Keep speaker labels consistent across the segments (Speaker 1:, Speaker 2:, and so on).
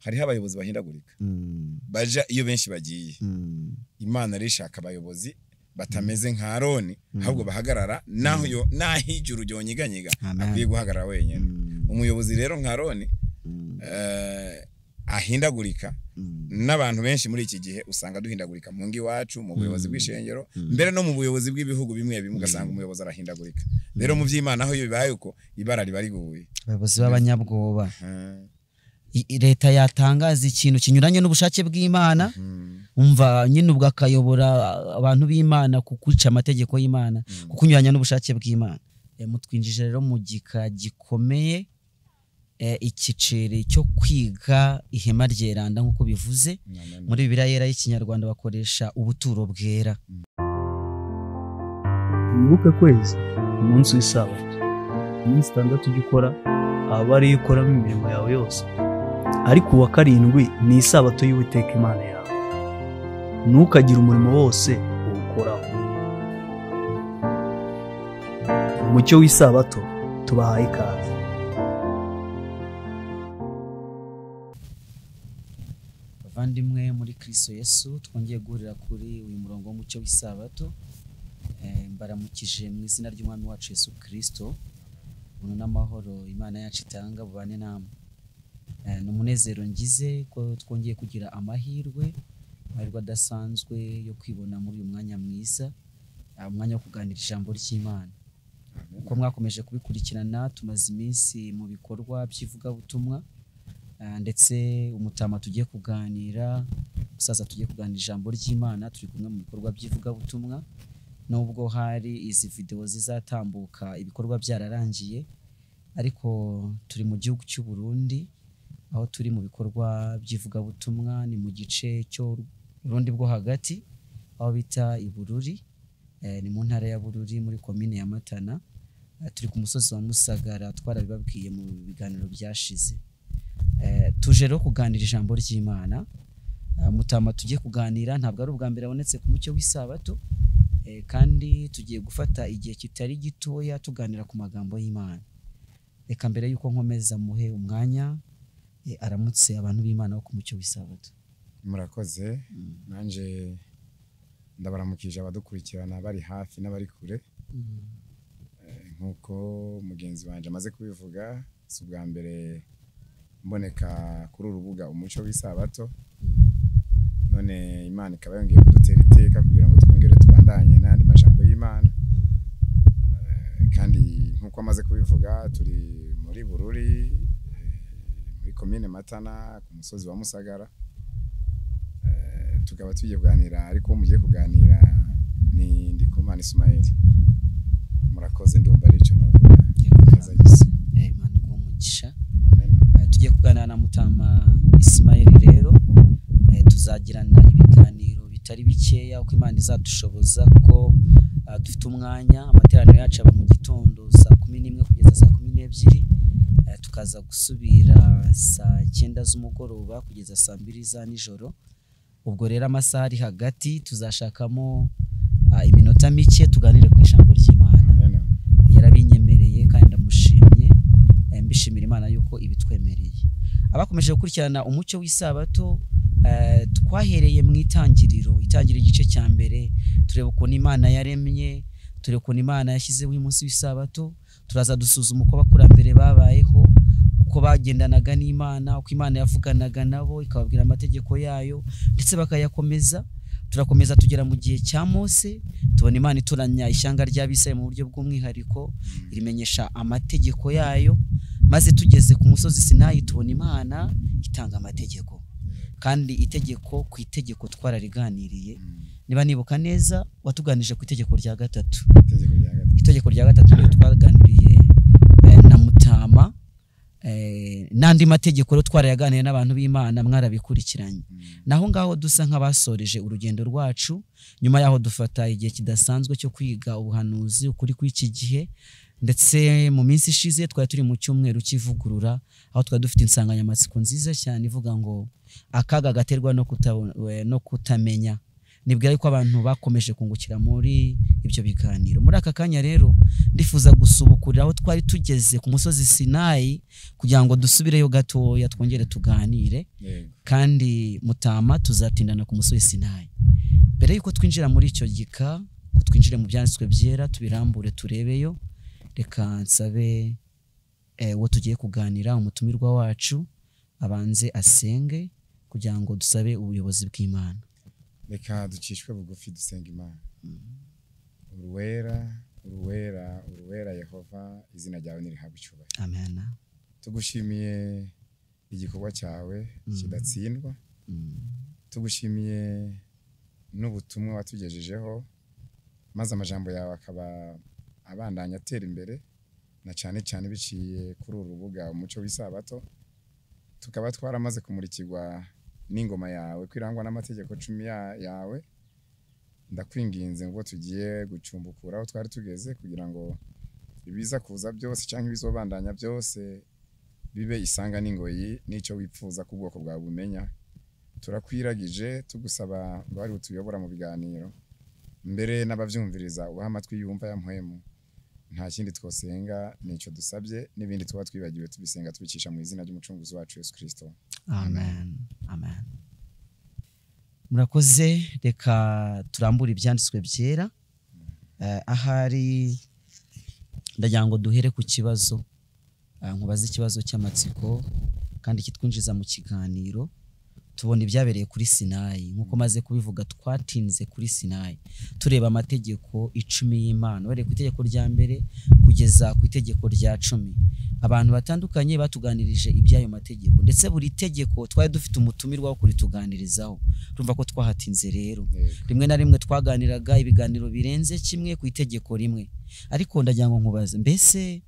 Speaker 1: Hariho abayobozi bahindagurika, baja iyo benshi bagiye. Imana rishaka abayobozi batameze nka Aroni, ahubwo bahagarara naho yo naho ijuru ryonyiganyiga akwiye guhagarara wenyine. Umuyobozi rero nka Aroni ahindagurika, n'abantu benshi muri iki gihe usanga duhindagurika mu ngi wacu, mu buyobozi bw'ishengero, mbere no mu buyobozi bw'ibihugu bimwe bimwe ugasanga umuyobozi arahindagurika. Rero mu by'Imana aho iyo bibaye uko ibara riba riguye,
Speaker 2: abayobozi b'abanyabwoba. Leta yatangaza ikintu kinyuranye n'ubushake bw'Imana, umva nyine ubwo akayobora abantu b'Imana kukuca amategeko y'Imana, kukunyuranya n'ubushake bw'Imana. Mutwinjije rero mu gika gikomeye, ikiceri cyo kwiga ihema ryeranda nkuko bivuze muri Bibiliya yera y'Ikinyarwanda bakoresha ubuturo bwera.
Speaker 3: Wibuke kwezi umunsi w'isabato, iminsi 6 ujya ukora aba ari ukoramo imirimo yawe yose, ariko uwa karindwi ni isabato y'Uwiteka Imana yawe, ntukagire umurimo wose uwukoraho. Umucyo w'isabato tubahaye ikaze.
Speaker 2: Bavandimwe muri Kristo Yesu, twongeye guhurira kuri uyu murongo w'umucyo w'isabato. Mbaramukije mu izina ry'Umwami wacu Yesu Kristo. Ubuntu n'amahoro Imana yacu itanga bubane namwe. Ni umunezero ngize ko twongeye kugira amahirwe adasanzwe yo kwibona muri uyu mwanya mwiza, umwanya wo kuganira ijambo ry'Imana. Uko mwakomeje kubikurikirana, tumaze iminsi mu bikorwa by'ivugabutumwa, ndetse umutama tugiye kuganira, umusaza tugiye kuganira ijambo ry'Imana, turi kumwe mu bikorwa by'ivugabutumwa. Nubwo hari izi video zizatambuka ibikorwa byararangiye, ariko turi mu gihugu cy'u Burundi aho turi mu bikorwa by'ivugabutumwa. Ni mu gice cyo Burundi bwo hagati aho bita i Bururi, ni mu ntara ya Bururi muri komine ya Matana. Turi ku musozi wa Musagara, twarabibabwiye mu biganiro byashize. Tuje rero kuganira ijambo ry'Imana. Mutama tugiye kuganira ntabwo ari ubwa mbere abonetse ku mucyo w'isabato, kandi tugiye gufata igihe kitari gitoya tuganira ku magambo y'Imana. Reka mbere yuko nkomeza muhe umwanya aramutse abantu b'Imana bo ku mucyo w'isabato.
Speaker 1: Murakoze. Nanje ndabaramukije abadukurikirana bari hafi n'abari kure. Nkuko mugenzi wanje amaze kubivuga, si ubwa mbere mboneka kuri urubuga umucyo w'isabato. None Imana ikaba yongeye kudutera iteka kugira ngo twongere tubandanye n'andi majambo y'Imana. Kandi nkuko amaze kubivuga, turi muri Bururi, muri komine Matana ku musozi wa Musagara. Tukaba tugiye kuganira, ariko mugiye kuganira ni Ndikumana Ismael. Murakoze, ndumva ari cyo novuga.
Speaker 2: Imana iguhe umugisha. Tugiye kuganira na Mutama Ismael rero. Tuzagirana ibiganiro bitari bikeya uko Imana izadushoboza, kuko dufite umwanya. Amateraniro yacu aba mu gitondo saa 11 kugeza saa 12, tukaza gusubira saa 9 z'umugoroba kugeza saa 2 za nijoro. Ubwo rero amasaha ari hagati tuzashakamo iminota mike tuganire ku ijambo ry'Imana. Yarabinyemereye kandi ndamushimye, mbishimira Imana yuko ibitwemereye. Abakomeje gukurikirana umucyo w'isabato, twahereye mu itangiriro, itangiriro igice cya mbere, tureba ukuntu Imana yaremye, tureba ukuntu Imana yashyizeho umunsi w'isabato, turaza dusuzuma uko abakurambere babayeho, uko bagendanaga n'Imana, uko Imana yavuganaga nabo ikababwira amategeko yayo ndetse bakayakomeza. Turakomeza tugera mu gihe cya Mose, tubona Imana itoranya ishyanga ry'Abisirayeli mu buryo bw'umwihariko, irimenyesha amategeko yayo, maze tugeze ku musozi Sinayi tubona Imana itanga amategeko. Kandi itegeko ku itegeko twarariganiriye. Niba nibuka neza, watuganije ku itegeko rya gatatu. Itegeko rya gatatu niyo twaganiriye na Mutama, n'andi mategeko rero twarayaganiye n'abantu b'Imana mwarabikurikiranye. Naho ngaho dusa nk'abasoreje urugendo rwacu. Nyuma yaho dufata igihe kidasanzwe cyo kwiga ubuhanuzi, ukuri kw'iki gihe, ndetse mu minsi ishize twari turi mu cyumweru cy'ivugurura, aho twari dufite insanganyamatsiko nziza cyane ivuga ngo akaga gaterwa no kutamenya Nibwira yuko abantu bakomeje kungukira muri ibyo biganiro. Muri aka kanya rero ndifuza gusubukurira aho twari tugeze ku musozi Sinayi kugira ngo dusubireyo gatoya twongere tuganire. Kandi mutama tuzatindana ku musozi Sinayi. Mbere yuko twinjira muri icyo gika, ko twinjire mu byanditswe byera tubirambure turebeyo, reka nsabe uwo tugiye kuganira, umutumirwa wacu, abanze asenge kugira ngo dusabe ubuyobozi bw'Imana.
Speaker 1: Reka ducishwe bugufi dusenga Imana. Uruwera, uruwera, uruwera Yehova, izina ryawe nirihabwe icyubahiro.
Speaker 2: Amen.
Speaker 1: Tugushimiye igikorwa cyawe kidatsindwa. Tugushimiye n'ubutumwa watugejejeho, maze amajambo yawe akaba abandanya atera imbere, na cyane cyane biciye kuri uru rubuga Umuco w'Isabato. Tukaba twaramaze kumurikirwa n'ingoma yawe kwirangwa n'amategeko 10 yawe. Ndakwinginze ngo tugiye gucumbukura aho twari tugeze kugira ngo ibiza kuza byose cyangwa ibizobandanya byose bibe isanga n'ingoyi n'icyo wipfuza ku bwoko bwawe bumenya. Turakwiragije tugusaba ngo ari utuyobora mu biganiro mbere n'abavyumviriza ubaha amatwi yumva ya mpwemu. Nta kindi twosenga nico dusabye, n'ibindi tuba twibagiwe tubisenga tubicisha mu izina ry'umucunguzi wacu Yesu Kristo.
Speaker 2: Amen. Amen. Murakoze. Reka turambure ibyanditswe byera. Ahari ndagira ngo duhere ku kibazo, nkubaze ikibazo cy'amatsiko kandi kitwinjiza mu kiganiro. Tubona ibyabereye kuri Sinayi, nkuko maze kubivuga twatinze kuri Sinayi tureba amategeko 10 y'Imana, uhereye ku itegeko rya mbere kugeza ku itegeko rya 10. Abantu batandukanye batuganirije iby'ayo mategeko, ndetse buri tegeko twari dufite umutumirwa wo kurituganirizaho. Urumva ko twahatinze rero. Rimwe na rimwe twaganiraga ibiganiro birenze kimwe ku itegeko rimwe. Ariko ndagira ngo nkubaze, mbese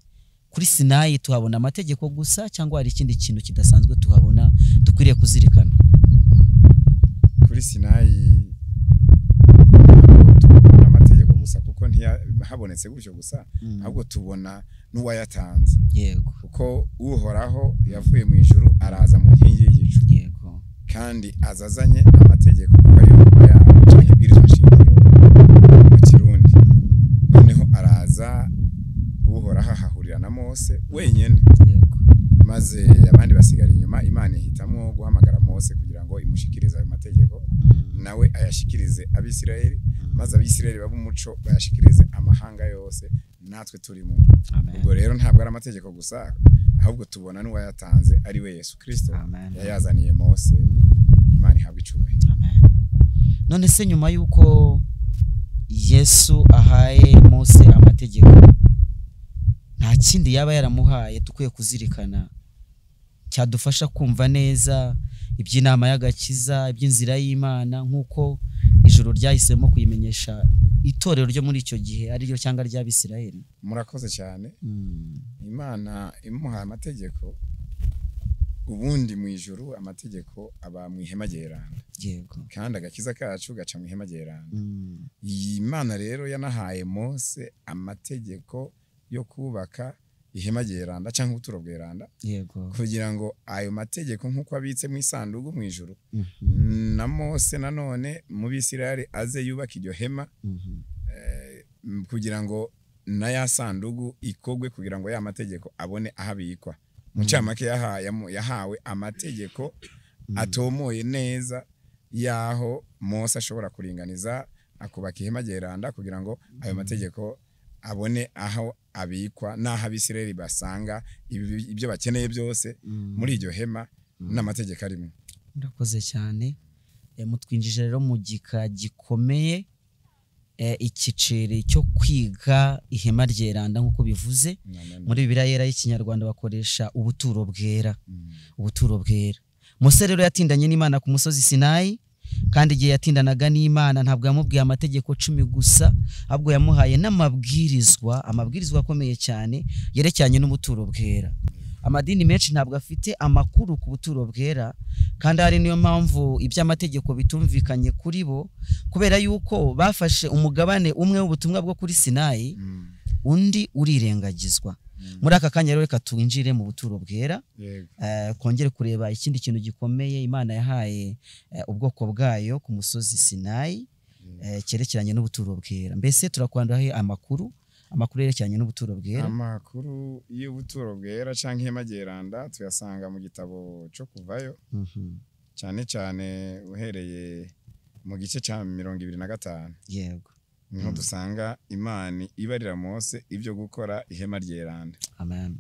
Speaker 2: kuri Sinayi tuhabona amategeko gusa cyangwa hari ikindi kintu kidasanzwe tuhabona dukwiriye kuzirikana?
Speaker 1: Kuri Sinayi tubona amategeko gusa kuko ntiyahabonetse gutyo gusa, ahubwo tubona n'uwayatanze.
Speaker 2: Yego.
Speaker 1: Kuko Uhoraho yavuye mu ijuru araza mu nkingi y'igicu.
Speaker 2: Yego.
Speaker 1: Kandi azazanye amategeko kuko yayo cyangwa ibwirizwa shingiro mu Kirundi. Noneho araza Uhoraho ahahurira na Mose wenyene.
Speaker 2: Yego.
Speaker 1: Maze abandi basigara inyuma. Imana ihitamo guhamagara Mose kugira ngo imushikirize ayo mategeko, nawe ayashikirize Abisirayeli, maze Abisirayeli babe umuco bayashikirize amahanga yose natwe turimo. Ubwo rero ntabwo ari amategeko gusa, ahubwo tubona n'uwayatanze ari we Yesu Kristo. Yayazaniye Mose. Imana ihabwe icyubahiro.
Speaker 2: Amen. None se nyuma yuko Yesu ahaye Mose amategeko, nta kindi yaba yaramuhaye dukwiye kuzirikana cyadufasha kumva neza iby'inama y'agakiza, iby'inzira y'Imana, nk'uko ijuru ryahisemo kuyimenyesha itorero ryo muri icyo gihe ari ryo cyangwa ry'Abisirayeli?
Speaker 1: Murakoze cyane. Imana imuha amategeko, ubundi mu ijuru amategeko aba mu ihema ryeranda.
Speaker 2: Yego.
Speaker 1: Kandi agakiza kacu gaca mu ihema ryeranda. Iyi Imana rero yanahaye Mose amategeko yo kubaka ihema ryeranda cyangwa ubuturo bweranda.
Speaker 2: Yego.
Speaker 1: Kugira ngo ayo mategeko nkuko abitse mu isanduku mu ijuru, na Mose nanone mu Bisirayeli aze yubaka iryo hema, kugira ngo na ya sanduku ikogwe, kugira ngo ya mategeko abone ahabikwa. Mu cyamake yahawe amategeko atomoye neza yaho Mose ashobora kuringaniza akubaka ihema ryeranda kugira ngo ayo mategeko abone aho abikwa n'aho Abisirayeli basanga ibyo bakeneye byose muri iryo hema n'amategeko arimo.
Speaker 2: Murakoze cyane. Mutwinjije rero mu gika gikomeye, ikiceri cyo kwiga ihema ryeranda nk'uko bivuze. Muri Bibiliya yera y'Ikinyarwanda bakoresha ubuturo bwera. Ubuturo bwera. Mose rero yatindanye n'Imana ku musozi Sinayi, kandi igihe yatindanaga n'Imana ntabwo yamubwiye amategeko 10 gusa, ahubwo yamuhaye n'amabwirizwa, amabwirizwa akomeye cyane yerekeranye n'ubuturo bwera. Amadini menshi ntabwo afite amakuru ku buturo bwera, kandi hari niyo mpamvu iby'amategeko bitumvikanye kuri bo, kubera yuko bafashe umugabane umwe w'ubutumwa bwo kuri Sinayi, undi urirengagizwa. Muri aka kanya rero reka twinjire mu buturo bwera, kongere kureba ikindi kintu gikomeye Imana yahaye ubwoko bwayo ku musozi Sinayi. Cyerekeranye n'ubuturo bwera. Mbese turakwandura he amakuru yerekeranye n'ubuturo bwera?
Speaker 1: Amakuru y'ubuturo bwera canke ihema ryeranda tuyasanga mu gitabo cyo kuvayo, cyane cyane uhereye mu gice cya 25.
Speaker 2: Yego.
Speaker 1: Niho dusanga Imana ibarira Mose ibyo gukora ihema ryeranda.
Speaker 2: Amen.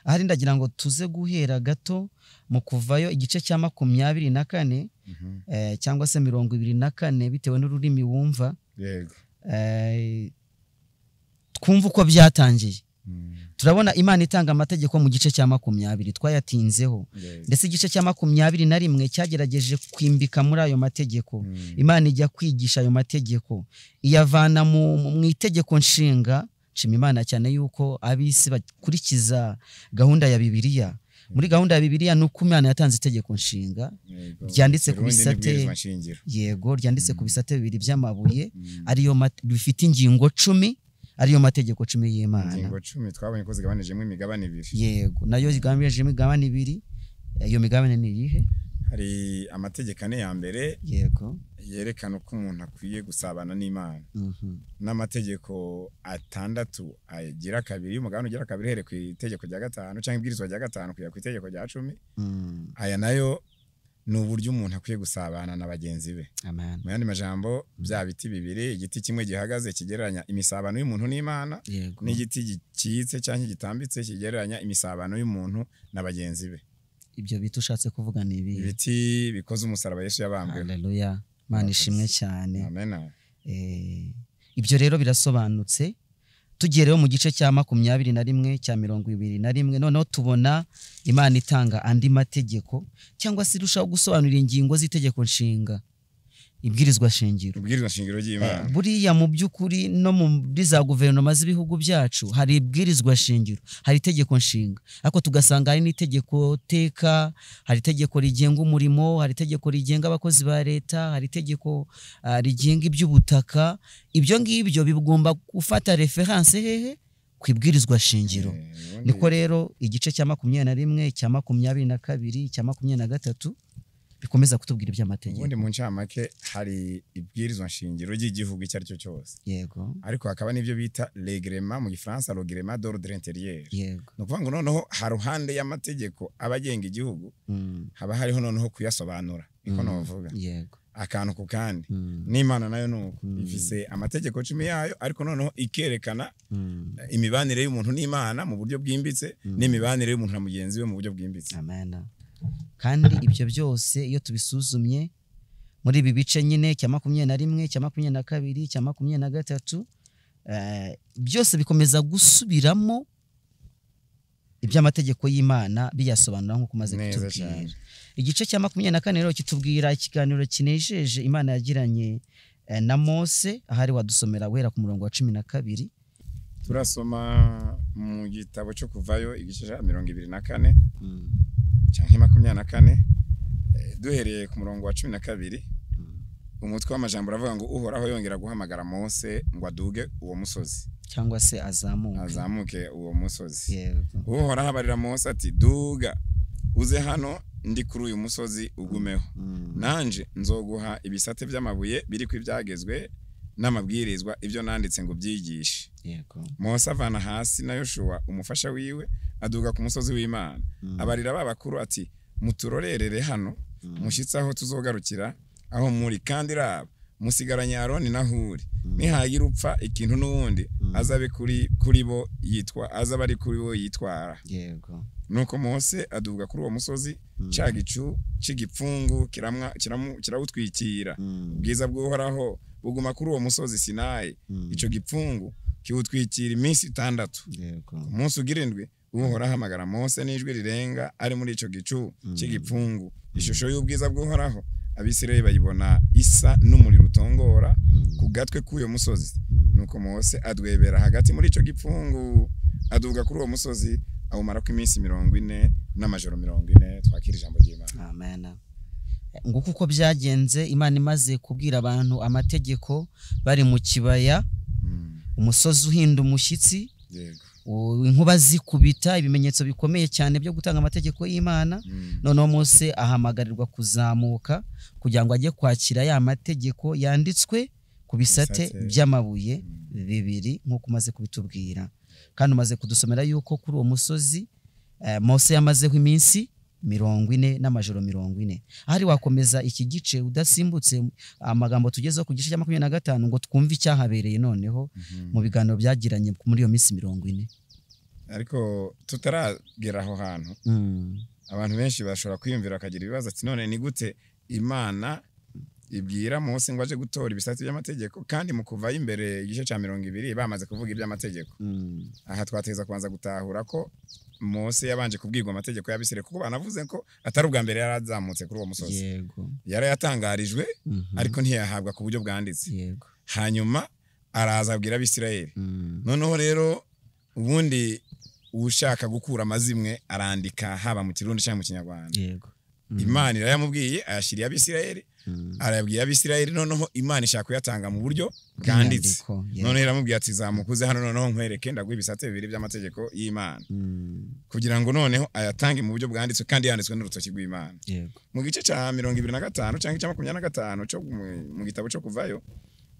Speaker 2: Ahari ndagira ngo tuze guhera gato mu kuvayo igice cya 24, cyangwa se 24 bitewe n'ururimi wumva.
Speaker 1: Yego.
Speaker 2: Twumva uko byatangiye. Turabona Imana itanga amategeko mu gice cya 20 twayatinzeho. Ndetse igice cya 21 cyagerageje kwimbika muri ayo mategeko. Imana ijya kwigisha ayo mategeko, iyavana mu itegeko nshinga. Nshima Imana cyane yuko abisi bakurikiza gahunda ya Bibiliya. Muri gahunda ya Bibiliya nuko Imana yatanze itegeko nshinga ryanditse ku bisate, yego, ryanditse ku bisate bibiri by'amabuye, ariyo bifite ingingo 10, ariyo mategeko 10 y'Imana.
Speaker 1: Ingingo 10 twabonye ko zigabanijemo imigabane ibiri.
Speaker 2: Yego, nayo zigabanijemo imigabane ibiri. Iyo migabane ni iyihe?
Speaker 1: Hari amategeko ane ya mbere,
Speaker 2: yego,
Speaker 1: yerekana uko umuntu akwiye gusabana n'Imana, n'amategeko 6 agira kabiri, umugabane ugira kabiri here ku itegeko rya 5 cyangwa ibwirizwa rya 5 kugera ku itegeko rya 10. Aya nayo ni uburyo umuntu akwiye gusabana na bagenzi be.
Speaker 2: Amen.
Speaker 1: Mu yandi majambo, bya biti bibiri, igiti kimwe gihagaze kigereranya imisabano y'umuntu n'Imana, n'igiti gicitse cyangwa gitambitse kigereranya imisabano y'umuntu na bagenzi be.
Speaker 2: Ibyo biti ushatse kuvuga ni ibi?
Speaker 1: Ibiti bikoze umusaraba Yesu yabambwe.
Speaker 2: Haleluya. Imana ishimwe cyane.
Speaker 1: Amen.
Speaker 2: Ibyo rero birasobanutse. Tugiye rero mu gice cya 21 cya 21, noneho tubona Imana itanga andi mategeko cyangwa se irushaho gusobanura ingingo z'itegeko nshinga, ibwirizwa shingiro.
Speaker 1: Ibwirizwa shingiro ry'Imana.
Speaker 2: Buriya mu by'ukuri no muri za guverinoma z'ibihugu byacu hari ibwirizwa shingiro, hari itegeko nshinga, ariko tugasanga hari n'itegeko teka, hari itegeko rigenga umurimo, hari itegeko rigenga abakozi ba leta, hari itegeko rigenga iby'ubutaka. Ibyo ngibyo bigomba gufata reference hehe? Ku ibwirizwa shingiro. Niko rero igice cya 21, cya 22, cya 23 bikomeza kutubwira iby'amategeko.
Speaker 1: Ubundi mu ncamake hari ibwirizwa nshingiro ry'igihugu icyo ari cyo cyose.
Speaker 2: Yego.
Speaker 1: Ariko hakaba n'ibyo bita règlement mu Gifaransa, règlement d'ordre intérieur.
Speaker 2: Yego.
Speaker 1: Ni ukuvuga ngo noneho haruhande y'amategeko abagenga igihugu, haba hariho noneho kuyasobanura. Niko novuga.
Speaker 2: Yego.
Speaker 1: Akantu ku kandi. N'Imana nayo nuko ifise amategeko 10 yayo, ariko noneho ikerekana imibanire y'umuntu n'Imana mu buryo bwimbitse, n'imibanire y'umuntu na mugenzi we mu buryo bwimbitse.
Speaker 2: Amen. Kandi ibyo byose iyo tubisuzumye muri ibi bice nyine cya 21, cya 22, cya 23, byose bikomeza gusubiramo iby'amategeko y'Imana biyasobanura nk'uko umaze kutubwira. Igice cya 24 rero kitubwira ikiganiro kinejeje Imana yagiranye na Mose, ahari wadusomera guhera ku murongo wa 12.
Speaker 1: Turasoma mu gitabo cyo kuvayo igice cya 24 cyangwa 24, duhereye ku murongo wa 12. Umutwe w'amajambo uravuga ngo Uhoraho yongera guhamagara Mose ngo aduge uwo musozi,
Speaker 2: cyangwa se azamuke
Speaker 1: uwo musozi. Yego. Uhoraho abarira Mose ati duga uze hano ndi kuri uyu musozi ugumeho, nanje nzoguha ibisate by'amabuye biri ku ibyagezwe n'amabwirizwa ibyo nanditse ngo byigishe.
Speaker 2: Yego.
Speaker 1: Mose avana hasi na Yoshua umufasha wiwe aduga ku musozi w'Imana. Abarira babakuru ati muturorerere hano mushyitse aho tuzogarukira aho muri, kandi raba musigaranye Aroni na Huri, nihagira upfa ikintu n'uwundi azabe kuri bo yitwa azaba ari kuri bo yitwara.
Speaker 2: Yego.
Speaker 1: Nuko Mose aduga kuri uwo musozi, cya gicu cy'igipfungu kirawutwikira, ubwiza bw'Uhoraho buguma kuri uwo musozi Sinayi. Ico gipfungu kiwutwikira iminsi 6.
Speaker 2: Yego.
Speaker 1: Umunsi ugirindwi Uhoraho ahamagara Mose n'ijwi rirenga ari muri ico gicu cy'igipfungu. Ishusho y'ubwiza bw'Uhoraho Abisirayeli bayibona isa n'umuriro utongora ku gatwe k'uyo musozi. Nuko Mose adwebera hagati muri ico gipfungu, aduga kuri uwo musozi awumarako iminsi 40 n'amajoro 40. Twakira ijambo ry'Imana.
Speaker 2: Amen. Nguko uko byagenze Imana imaze kubwira abantu amategeko bari mu kibaya, umusozi uhinda umushyitsi.
Speaker 1: Yego.
Speaker 2: Inkuba zikubita, ibimenyetso bikomeye cyane byo gutanga amategeko y'Imana. Noneho Mose ahamagarirwa kuzamuka kugira ngo ajye kwakira ya mategeko yanditswe ku bisate by'amabuye bibiri, nk'uko umaze kubitubwira. Kandi umaze kudusomera yuko kuri uwo musozi Mose yamazeho iminsi 40 n'amajoro 40. Ahari wakomeza iki gice udasimbutse amagambo tugezeho ku gice cya 25 ngo twumve icyahabereye noneho mu biganiro byagiranye muri iyo minsi 40.
Speaker 1: Ariko tutaragera aho hantu, abantu benshi bashobora kwiyumvira akagira ibibazo ati none ni gute Imana ibwira Mose ngo aje gutora ibisate by'amategeko kandi mu kuva imbere igice cya 20 bamaze kuvuga iby'amategeko? Aha twateza kubanza gutahura ko Mose yabanje kubwirwa amategeko y'Abisirayeli, kuko banavuze ko atari ubwa mbere yarazamutse kuri uwo musozi.
Speaker 2: Yego.
Speaker 1: Yarayatangarijwe ariko ntiyahabwa ku buryo bwanditse.
Speaker 2: Yego.
Speaker 1: Hanyuma araza abwira Abisirayeli. Noneho rero ubundi ushaka gukura amazimwe arandika haba mu Kirundi cyangwa mu Kinyarwanda.
Speaker 2: Yego.
Speaker 1: Imana irayamubwiye ayashiriye Abisirayeli, arayabwiye Abisirayeli, noneho Imana ishaka kuyatanga mu buryo bwanditse. Noneho iramubwiye ati zamukuze hano noneho nkwereke ndaguha ibisate bibiri by'amategeko y'Imana, kugira ngo noneho ayatange mu buryo bwanditswe kandi yanditswe n'urutoki rw'Imana. Mu gice cya 25 cyangwa cya 25 cyo mu gitabo cyo kuvayo,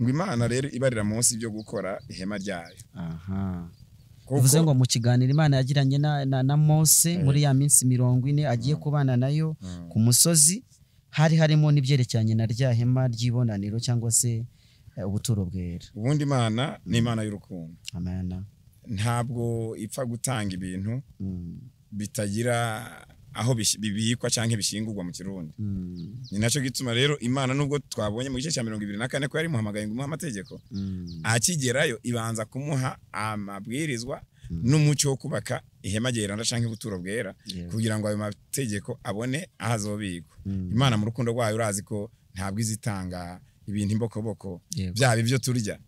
Speaker 1: ngo Imana rero ibarira Mose ibyo gukora ihema ryayo.
Speaker 2: Aha. Bivuze ngo mu kiganiro Imana yagiranye na Mose muri ya minsi 40 agiye kubana nayo ku musozi, hari harimo n'ibyerekeranye na rya hema ry'ibonaniro cyangwa se ubuturo bwera.
Speaker 1: Ubundi Imana ni Imana y'urukundo.
Speaker 2: Amen.
Speaker 1: Ntabwo ipfa gutanga ibintu bitagira aho bibikwa cyangwa bishingurwa mu Kirundi. Ni nacyo gituma rero Imana nubwo twabonye mu gice cya 24 ko yari muhamagaye ngo umuhe amategeko, akigerayo ibanza kumuha amabwirizwa n'umucyo wo kubaka ihema ryeranda canke ubuturo bwera, kugira ngo ayo mategeko abone aho azobikwa. Imana mu rukundo rwayo urazi ko ntabwo izitanga ibintu imbokoboko, byaba ibyo turya.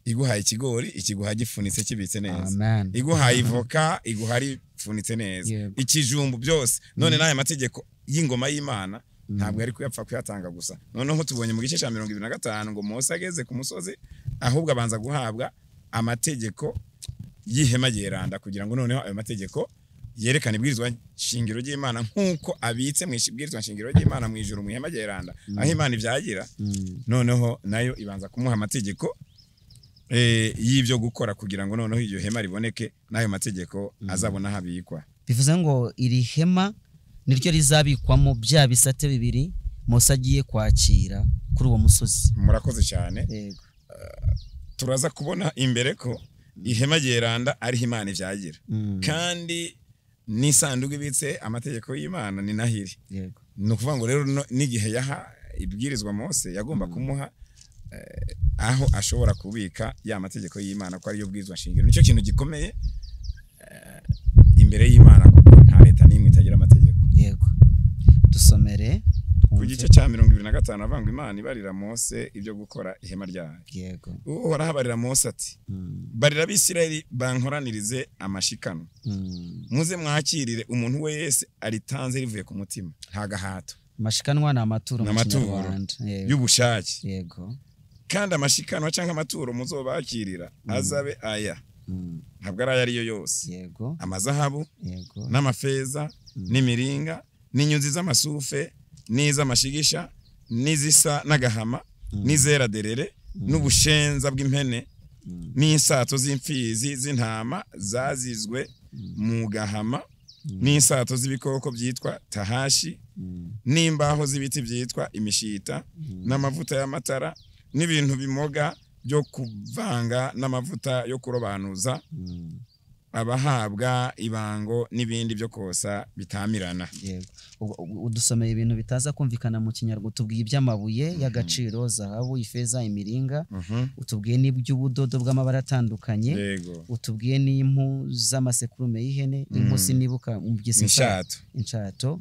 Speaker 1: Iguhaye ikigori ikiguha gifunitse kibitse neza, iguhaye ivoka iguha rifunitse neza, ikijumbu byose. None n'aya mategeko y'ingoma y'Imana ntabwo yari kuyapfa kuyatanga gusa. Noneho tubonye mu gice cya 25 ngo Mose ageze ku musozi ahubwo abanza guhabwa amategeko y'ihema ryeranda, kugira ngo noneho ayo mategeko yerekane ibwirizwa shingiro ry'Imana nkuko abitse mu ibwirizwa shingiro ry'Imana mu ijuru mu ihema ryeranda aho Imana ibyagira. Noneho nayo ibanza kumuha amategeko y'ibyo gukora kugira ngo noneho iryo hema riboneke n'ayo mategeko azabona habikwa.
Speaker 2: Bivuze ngo iri hema niryo rizabikwamo bya bisate bibiri Mose agiye kwakira kuri uwo musozi.
Speaker 1: Murakoze cyane.
Speaker 2: Yego.
Speaker 1: Turaza kubona imbere ko ihema ryeranda ari Imana ibyagira, kandi n'isanduku ibitse amategeko y'Imana ni nahiri.
Speaker 2: Yego.
Speaker 1: Ni ukuvuga ngo rero n'igihe yaha ibwirizwa Mose yagomba kumuha aho ashobora kubika ya mategeko y'Imana ko ariyo bwirizwa shingiro. Nicyo kintu gikomeye imbere y'Imana, kuko nta leta n'imwe itagira amategeko.
Speaker 2: Yego. Dusomere
Speaker 1: ku gice cya 25 avanga Imana ibarira Mose ibyo gukora ihema ryayo.
Speaker 2: Yego.
Speaker 1: Uhoraho abarira Mose ati barira Abisirayeli bankoranirize amashikano, muze mwakirire umuntu wese aritanze rivuye ku mutima, nta gahato.
Speaker 2: Amashikanwa ni amaturo mu Kinyarwanda
Speaker 1: y'ubushake.
Speaker 2: Yego.
Speaker 1: Kandi amashikanwa cyangwa amaturo muzobakirira azabe aya, ntabwo ari ariyo yose.
Speaker 2: Yego.
Speaker 1: Amazahabu,
Speaker 2: yego,
Speaker 1: n'amafeza, n'imiringa, n'inyuzi z'amasufe, n'iz'amashigisha, n'izisa n'agahama, n'izera derere, n'ubushenza bw'impene, n'insato z'imfizi z'intama zazizwe mu gahama, n'insato z'ibikoko byitwa tahashi, n'imbaho z'ibiti byitwa imishita, n'amavuta y'amatara, n'ibintu bimoga byo kuvanga n'amavuta yo kurobanuza, abahabwa ibango n'ibindi byo kosa bitamirana.
Speaker 2: Yego. Udusomeye ibintu bitaza kumvikana mu Kinyarwanda, utubwiye iby'amabuye y'agaciro, zahabu, ifeza, imiringa, utubwiye n'iby'ubudodo bw'amabara atandukanye, utubwiye n'impu z'amasekurume y'ihene, impu sinibuka umbyise inshato,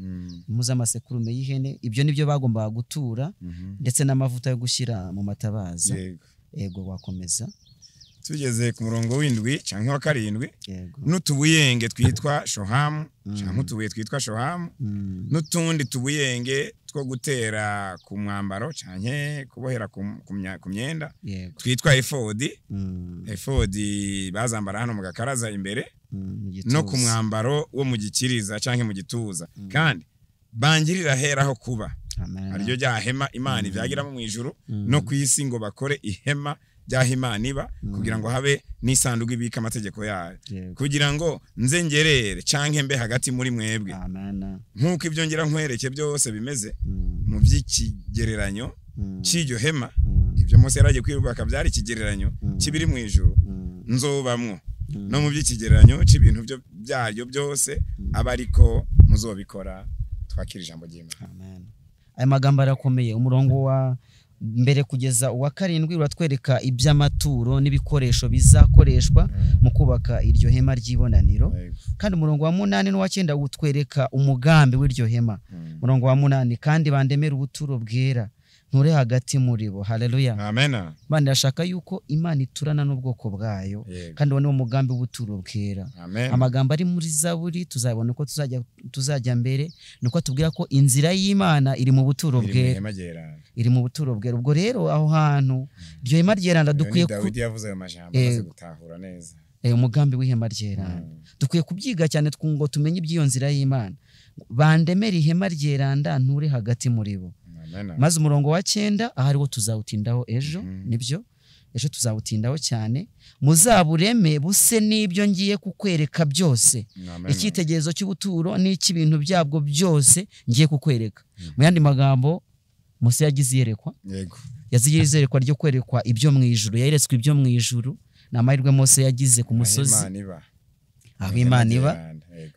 Speaker 2: impu z'amasekurume y'ihene, ibyo nibyo bagombaga gutura, ndetse n'amavuta yo gushyira mu matabaza. Yego, wakomeza.
Speaker 1: Tugeze ku murongo w'indwi canke wa karindwi, n'utubuyenge twitwa shohamu canke utubuye twitwa shohamu, n'utundi tubuyenge two gutera ku mwambaro canke kubohera ku myenda twitwa efodi. Efodi bazambara hano mu gakaraza imbere. No ku mwambaro wo mu gikiriza canke mu gituza, kandi bangirira ahera ho kuba, ariryo rya hema Imana ivyagiramo mu ijuru no ku isi, ngo bakore ihema ryaho Imana iba, kugira ngo habe n'isanduku ibika amategeko yayo, kugira ngo nze ngerere canke mbe hagati muri mwebwe. Nk'uko ibyo ngira nkwereke byose bimeze mu by'ikigereranyo cy'iryo hema, ibyo Mose yaragiye kwirubaka byari ikigereranyo kibiri mu ijuru, nzobamwo no mu by'ikigereranyo cy'ibintu byaryo byose, aba ariko muzobikora. Twakira ijambo ry'Imana.
Speaker 2: Amen. Aya magambo arakomeye. Umurongo wa mbere kugeza uwa 7 uratwereka iby'amaturo n'ibikoresho bizakoreshwa mu kubaka iryo hema ry'ibonaniro. Kandi umurongo wa 8 n'uwa 9 utwereka umugambi w'iryo hema. Umurongo wa 8, kandi bandemera ubuturo bwera, nture hagati muri bo. Haleluya.
Speaker 1: Amen.
Speaker 2: Imana irashaka yuko Imana iturana n'ubwoko bwayo, kandi uwo ni umugambi w'ubuturo bwera. Amagambo ari muri Zaburi tuzabona uko tuzajya mbere, nuko atubwira ko inzira y'Imana iri mu buturo bwera, iri mu buturo bwera. Ubwo rero aho hantu iryo hema ryeranda dukwiye
Speaker 1: ku Dawidi yavuze ayo majambo amaze gutahura neza
Speaker 2: umugambi w'ihema ryeranda. Dukwiye kubyiga cyane ngo tumenye iby'iyo nzira y'Imana. Bandemera ihema ryeranda nture hagati muri bo. Maze umurongo wa 9 ahari wo tuzawutindaho ejo, nibyo ejo tuzawutindaho cyane. Muzabureme buse n'ibyo ngiye kukwereka byose, icyitegererezo cy'ubuturo n'icy'ibintu byabwo byose ngiye kukwereka. Mu yandi magambo, Mose yagize iyerekwa, yazigize iyerekwa ryo kwerekwa ibyo mu ijuru, yeretswe ibyo mu ijuru. Ni amahirwe Mose yagize ku musozi aho Imana iba,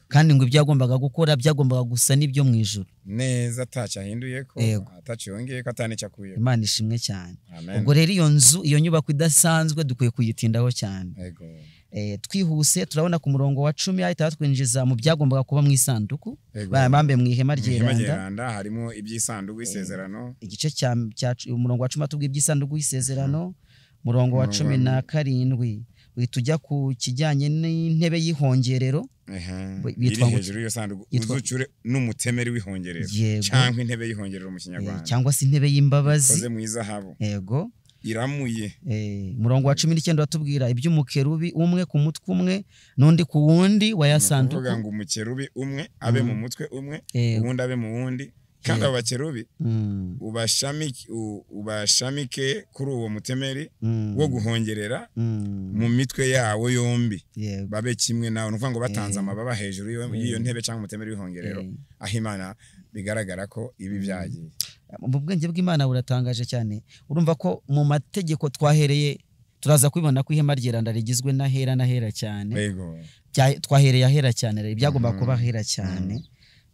Speaker 2: kandi ngo ibyo yagombaga gukora byagombaga gusa n'ibyo mu ijuru
Speaker 1: neza, atacahinduye ko ataciyongeye ko atanicakuye.
Speaker 2: Imana ishimwe cyane. Ubwo rero iyo nzu, iyo nyubako idasanzwe dukwiye kuyitindaho cyane. Twihuse turabona ku murongo wa 10 ahita batwinjiza mu byagombaga kuba mu isanduku, bambe mu ihema ryeranda
Speaker 1: harimo iby'isanduku y'isezerano.
Speaker 2: Igice cya umurongo wa 10 atubwiye iby'isanduku y'isezerano. Murongo wa 17 uhita ujya ku kijyanye n'intebe y'ihongerero,
Speaker 1: bitwa hejuru y'iyo sanduku, uzucure n'umutemeri w'ihongerero cyangwa intebe y'ihongerero mu Kinyarwanda,
Speaker 2: cyangwa se intebe y'imbabazi
Speaker 1: ikoze mu izahabu.
Speaker 2: Yego,
Speaker 1: iramuye.
Speaker 2: Murongo wa 19 watubwira iby'umukerubi umwe ku mutwe umwe n'undi ku wundi wa ya sanduku,
Speaker 1: kuvuga ngo umukerubi umwe abe mu mutwe umwe, uwundi abe mu wundi, kandi abo bakerubi ubashamike kuri uwo mutemeri wo guhongerera mu mitwe yawo yombi, babe kimwe nawe. Nukuvuga ngo batanze amababa hejuru y'iyo ntebe cyangwa umutemeri w'ihongerero, aho Imana bigaragara ko ibi byagiye.
Speaker 2: Mu bwenge bw'Imana buratangaje cyane. Urumva ko mu mategeko twahereye, turaza kubibona ko ihema ryeranda rigizwe n'ahera n'ahera cyane. Twahereye ahera cyane, ibyagomba kuba ahera cyane.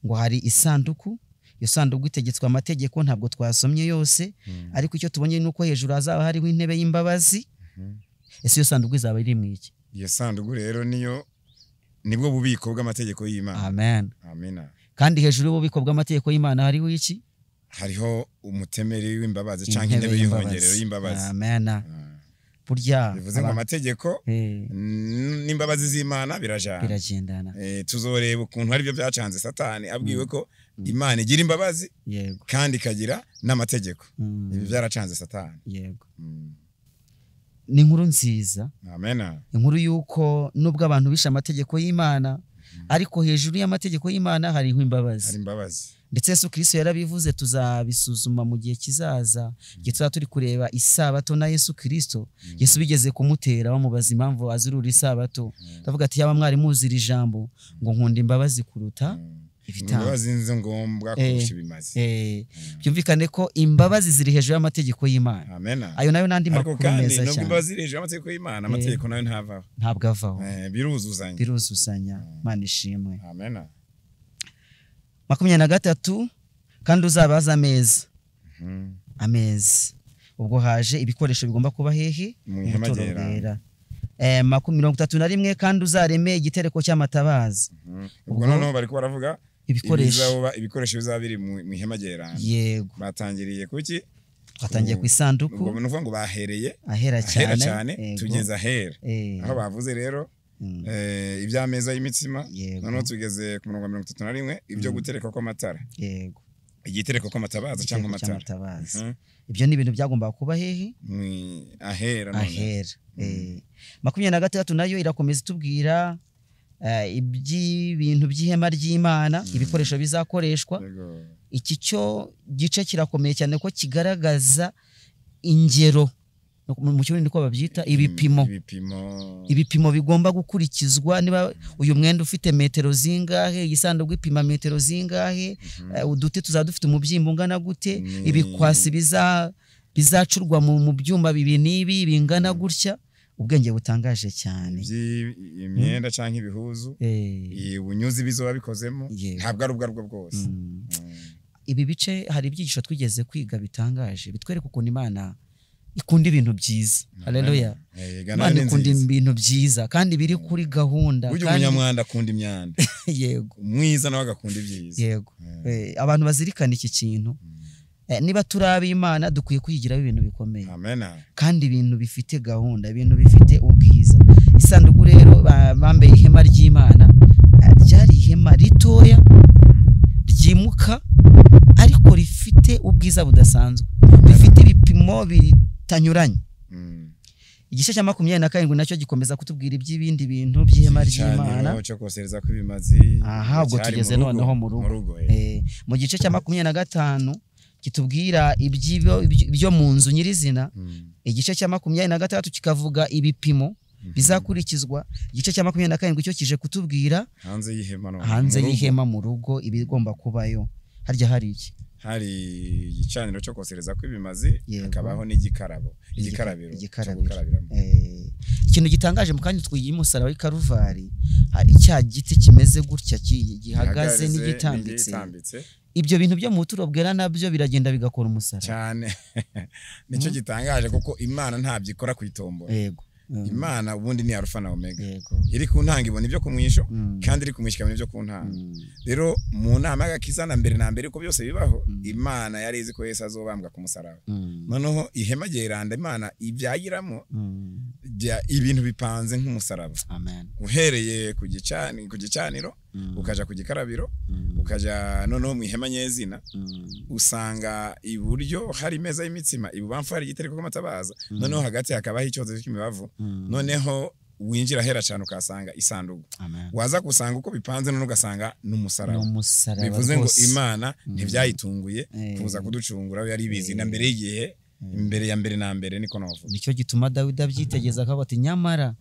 Speaker 2: Ngo hari isanduku, iyo sanduku itegetswe amategeko ntabwo twasomye yose, ariko icyo tubonye nuko hejuru hazaba hariho intebe y'imbabazi. Ese iyo sanduku izaba iri mu iki?
Speaker 1: Iyo sanduku rero niyo nibwo bubiko bw'amategeko y'Imana.
Speaker 2: Amen.
Speaker 1: Amina.
Speaker 2: Kandi hejuru y'ububiko bw'amategeko y'Imana hariho iki?
Speaker 1: Hariho umutemeri w'imbabazi cyangwa intebe y'ihongerero y'imbabazi.
Speaker 2: Amen. Burya
Speaker 1: bivuze ngo amategeko n'imbabazi z'Imana birajana,
Speaker 2: biragendana.
Speaker 1: Tuzoreba ukuntu ari byo byacanze Satani abwiwe ko Imana igira imbabazi kandi ikagira n'amategeko. Ibi byaracanze Satani.
Speaker 2: Yego. Ni inkuru nziza.
Speaker 1: Amen.
Speaker 2: Inkuru yuko nubwo abantu bishe amategeko y'Imana, ariko hejuru y'amategeko y'Imana hariho imbabazi.
Speaker 1: Hari imbabazi.
Speaker 2: Ndetse Yesu Kristo yarabivuze, tuzabisuzuma mu gihe kizaza, igihe tuzaba turi kureba isabato na Yesu Kristo. Yesu bigeze kumutera bamubaza impamvu azirura isabato, ndavuga ati yaba mwari muzira ijambo ngo nkunda imbabazi kuruta ibitambo.
Speaker 1: Imbabazi nizo ngombwa kurusha ibimazi.
Speaker 2: Byumvikane ko imbabazi ziri hejuru y'amategeko y'Imana.
Speaker 1: Amen.
Speaker 2: Ayo nayo nandi makuru meza cyane.
Speaker 1: Nubwo imbabazi ziri hejuru y'amategeko y'Imana, amategeko nayo ntavaho.
Speaker 2: Ntabwo avaho.
Speaker 1: Biruzuzanya.
Speaker 2: Biruzuzanya. Imana ishimwe.
Speaker 1: Amen.
Speaker 2: 23 kandi uzabaza ameza. Ameza. Ubwo haje ibikoresho bigomba kuba hehe?
Speaker 1: Mu ihema ryera.
Speaker 2: 31 kandi uzareme igitereko cy'amatabaza.
Speaker 1: Ubwo noneho bari ko baravuga ibikoresho bizaba biri mu ihema ryera.
Speaker 2: Yego.
Speaker 1: Batangiriye kuki?
Speaker 2: Twatangiye ku isanduku.
Speaker 1: Ubwo nuvuga ngo bahereye
Speaker 2: ahera cyane
Speaker 1: tugeza ahera. Aho bavuze rero iby'ameza y'imitsima, noneho tugeze ku murongo wa 31 ibyo gutereka kw'amatara.
Speaker 2: Yego.
Speaker 1: Igitereko kw'amatabaza cyangwa amatara.
Speaker 2: Ibyo ni ibintu byagombaga kuba hehe?
Speaker 1: Ahera none.
Speaker 2: Ahera. 26 nayo irakomeza itubwira iby'ibintu by'ihema ry'Imana, ibikoresho bizakoreshwa. Iki cyo gice kirakomeye cyane ko kigaragaza ingero, mu kirundi niko babyita ibipimo. Ibipimo bigomba gukurikizwa. Niba uyu mwenda ufite metero zingahe, isanduku ipima metero zingahe, uduti tuzaba dufite umubyimba ungana gute, ibikwasi bizacurwa mu byuma bibi n'ibi bingana gutya. Ubwenge butangaje cyane.
Speaker 1: Imyenda canke ibihuzu, ubunyuzi bizoba bikozemo, ntabwo ari ubwo aribwo bwose.
Speaker 2: Ibi bice hari ibyigisho twigeze kwiga bitangaje bitwereka ukuntu Imana ikunda ibintu byiza. Haleluya. Imana ikunda ibintu byiza kandi biri kuri gahunda.
Speaker 1: Burya umunyamwanda akunda imyanda.
Speaker 2: Yego.
Speaker 1: Umwiza nawe agakunda ibyiza.
Speaker 2: Yego. Abantu bazirikana iki kintu. Niba turi ab'Imana dukwiye kwigiraho ibintu bikomeye.
Speaker 1: Amen.
Speaker 2: Kandi ibintu bifite gahunda, ibintu bifite ubwiza. Isanduku rero bambaye ihema ry'Imana, ryari ihema ritoya ryimuka ariko rifite ubwiza budasanzwe, rifite ibipimo bitanyuranye. Igice cya 27 nacyo gikomeza kutubwira iby'ibindi bintu by'ihema ry'Imana
Speaker 1: cyo kosereza kw'ibimazi.
Speaker 2: Aha ubwo tugeze noneho mu rugo. Mu gice cya 25 kitubwira ibyo mu nzu nyirizina. Igice cya 26 kikavuga ibipimo bizakurikizwa. Igice cya 27 cyo kije kutubwira
Speaker 1: hanze y'ihema, no
Speaker 2: hanze y'ihema mu rugo ibigomba kubayo. Harya hari iki?
Speaker 1: Hari igicaniro cyo kosereza kw'ibimazi, hakabaho n'igikarabo, igikarabiro cyo gukarabiramo.
Speaker 2: Ikintu gitangaje mu kanya twiye umusaraba w'i Karuvari, icya giti kimeze gutya gihagaze n'igitambitse. Ibyo bintu byo mu buturo bwera nabyo biragenda bigakora umusaraba
Speaker 1: cyane. Nicyo gitangaje kuko Imana ntabyo ikora kwitombora.
Speaker 2: Yego.
Speaker 1: Imana ubundi ni Alpha na Omega. Iri ku ntanga ibona ibyo kumwisho, kandi iri kumwishyika ibyo ku ntanga. Rero mu nama y'agakiza na mbere na mbere uko byose bibaho, Imana yari izi ko Yesu azobambwa ku musaraba. Noneho ihema ryeranda Imana ibyagiramo ibintu bipanze nk'umusaraba.
Speaker 2: Amen.
Speaker 1: Uhereye ku gicaniro, ukaja ku gikarabiro, ukaja noneho mu ihema nyezina, usanga iburyo hari imeza y'imitsima, ibubamfu hari igitereko cy'amatabaza, noneho hagati hakabaho icyozo cy'imibavu. Noneho winjira hera cyane ukasanga isanduku. Waza gusanga uko bipanze none ugasanga n'umusaraba. Bivuze ngo Imana ntibyayitunguye kuza kuducungura, yari ibizi na mbere y'igihe, imbere ya mbere na mbere niko navuga.
Speaker 2: Nicyo gituma Dawidi abyitegereza akavuga ati nyamara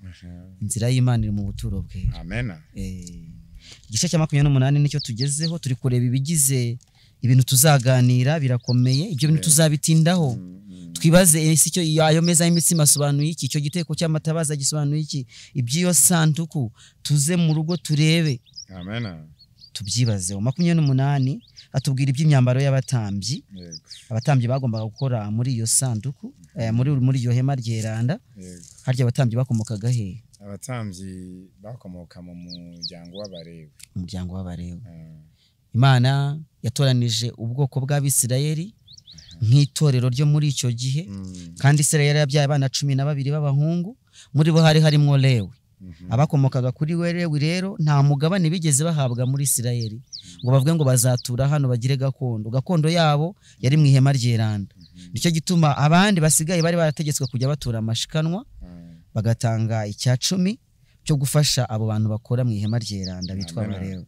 Speaker 2: inzira y'Imana iri mu buturo bwe.
Speaker 1: Amen.
Speaker 2: Igice cya 28 nicyo tugezeho, turi kureba ibigize ibintu tuzaganira birakomeye, ibyo bintu tuzabitindaho. Twibaze ese icyo ayo meza y'imitsima asobanuye iki, icyo giteko cy'amatabaza gisobanuye iki, iby'iyo sanduku tuze mu rugo turebe.
Speaker 1: Amen.
Speaker 2: Tubyibazeho. 28 atubwira iby'imyambaro y'abatambyi. Abatambyi bagombaga gukora muri iyo sanduku, muri iyo hema ryeranda. Harya abatambyi bakomokaga he?
Speaker 1: Abatambyi bakomoka mu muryango w'Abalewi.
Speaker 2: Umuryango w'Abalewi. Imana yatoranije ubwoko bw'Abisirayeli nk'itorero ryo muri icyo gihe, kandi Isirayeli yabyaye abana 12 b'abahungu, muri bo hari harimo Lewi. Abakomokaga kuri we Lewi rero nta mugabane bigeze bahabwa muri Isirayeli ngo bavuge ngo bazatura hano bagire gakondo. Gakondo yabo yari mu ihema ryeranda. Nicyo gituma abandi basigaye bari barategetswe kujya batura amashikanwa, bagatanga icya 10 cyo gufasha abo bantu bakora mu ihema ryeranda bitwa Abalewi.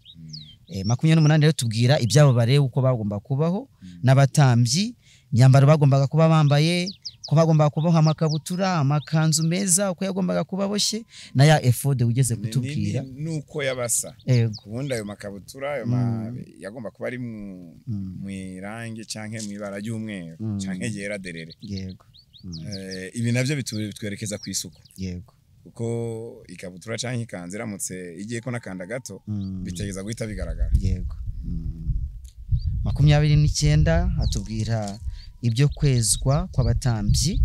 Speaker 2: 28 rero tubwira ibyabo Balewi uko bagomba kubaho, n'abatambyi imyambaro bagombaga kuba bambaye, ko bagombaga kuboha amakabutura, amakanzu meza, uko yagombaga kuba boshye, na ya efode ugeze kutubwira
Speaker 1: nuko yabasa. Ubundi ayo makabutura ayo yagomba kuba ari mu irangi canke mu ibara ry'umweru canke yera derere.
Speaker 2: Yego.
Speaker 1: Ibi navyo bitwerekeza ku isuku.
Speaker 2: Yego.
Speaker 1: Kuko ikabutura canke ikanzu iramutse igiye ko nakanda gato bitegeza guhita bigaragara.
Speaker 2: Yego. 29 atubwira ibyo kwezwa kw'abatambyi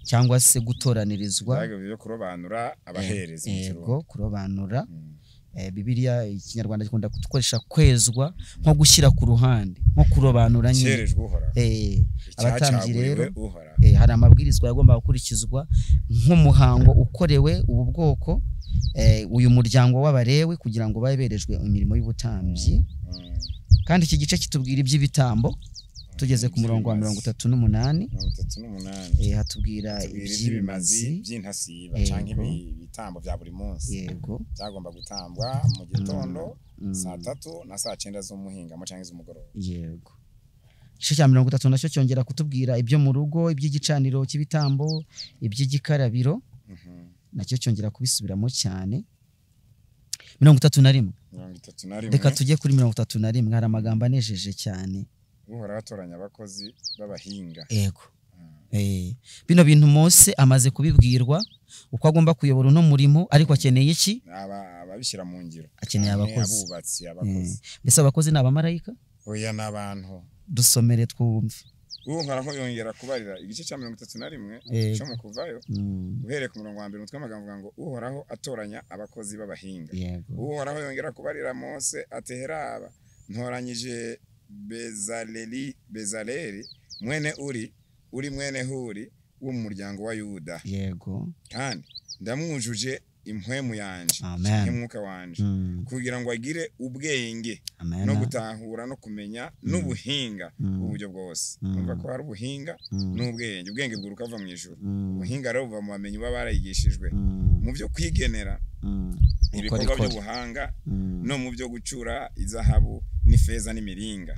Speaker 2: cyangwa se gutoranirizwa,
Speaker 1: ibyo kurobanura abaherezi.
Speaker 2: Yego, kurobanura. Bibiliya ikinyarwanda gikunda kudukoresha kwezwa nko gushyira ku ruhande, nko kurobanura nyine. Abatambyi rero hari amabwirizwa yagombaga gukurikizwa nk'umuhango ukorewe ubu bwoko, uyu muryango w'Abalewi kugira ngo babe berejwe imirimo y'ubutambyi. Kandi iki gice kitubwira iby'ibitambo. Tugeze ku murongo wa 38.
Speaker 1: 38
Speaker 2: hatubwira
Speaker 1: iby'ibimazi by'intasiba canke ibitambo bya buri munsi.
Speaker 2: Yego.
Speaker 1: Byagomba gutambwa mu gitondo saa 3 na saa 9 z'umuhingamo canke z'umugoroba.
Speaker 2: Yego. Igice cya 30 nacyo cyongera kutubwira ibyo mu rugo, iby'igicaniro cy'ibitambo, iby'igikarabiro. Nacyo cyongera kubisubiramo cyane. 31.
Speaker 1: 31.
Speaker 2: Reka tujye kuri 31, hari amagambo anejeje cyane.
Speaker 1: Uhoraho atoranya abakozi b'abahinga.
Speaker 2: Yego. Bino bintu Mose amaze kubibwirwa uko agomba kuyobora uno murimo, ariko akeneye iki?
Speaker 1: Ababishyira mu ngiro.
Speaker 2: Akeneye abakozi.
Speaker 1: Abubatsi, abakozi.
Speaker 2: Mbese abakozi ni abamarayika?
Speaker 1: Oya, ni abantu.
Speaker 2: Dusomere twumve.
Speaker 1: Uhoraho yongera kubarira igice cya 31 cyo mu kuvayo, uhereye ku murongo wa mbere umutwe w'amagambo uvuga ngo Uhoraho atoranya abakozi b'abahinga. Uhoraho yongera kubarira Mose ati heraba ntoranyije Bezaleli mwene Uri mwene Huri wo mu muryango wa Yuda.
Speaker 2: Yego.
Speaker 1: Kandi ndamwujuje impwemu yanje n'umwuka wanje kugira ngo agire ubwenge no gutahura no kumenya n'ubuhinga uburyo bwose. Umva ko hari ubuhinga n'ubwenge. Ubwenge bwuruka buva mu ijuru, ubuhinga rero buva mu bamenyi baba barayigishijwe mu byo kwigenera ibikorwa by'ubuhanga no mu byo gucura izahabu n'ifeza n'imiringa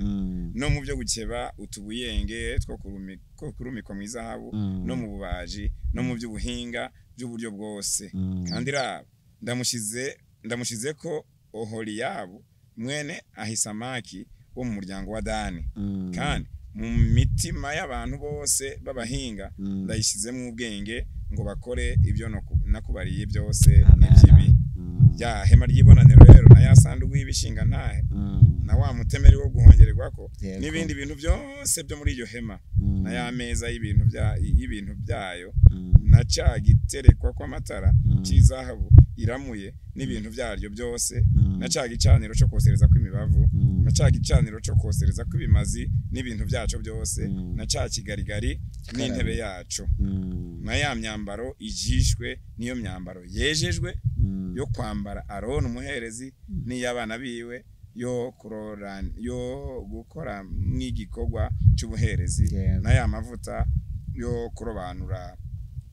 Speaker 1: no mu byo gukeba utubuyenge two kurumikwa mu izahabu no mu bubaji no mu by'ubuhinga by'uburyo bwose. Kandi raba ndamushize ko Oholiyabu mwene Ahisamaki wo mu muryango wa Dani, kandi mu mitima y'abantu bose b'abahinga ndayishyizemo ubwenge ngo bakore ibyo nakubariye byose n'ikibi. Ya hema ry'ibonaniro rero na ya sanduku y'ibishinga ntahe na wa mutemeri wo guhongererwa ko n'ibindi bintu byose byo muri iryo hema na ya meza y'ibintu byayo na cya giterekwa kw'amatara cy'izahabu iramuye n'ibintu byaryo byose na cya gicaniro cyo kosereza kw'imibavu na cya gicaniro cyo kosereza kw'ibimazi n'ibintu byaco byose na cya kigarigari n'intebe yaco na ya myambaro ijishwe niyo myambaro yejejwe yo kwambara Aroni umuherezi n'iy'abana biwe yo gukora n'igikorwa cy'ubuherezi na ya mavuta yo kurobanura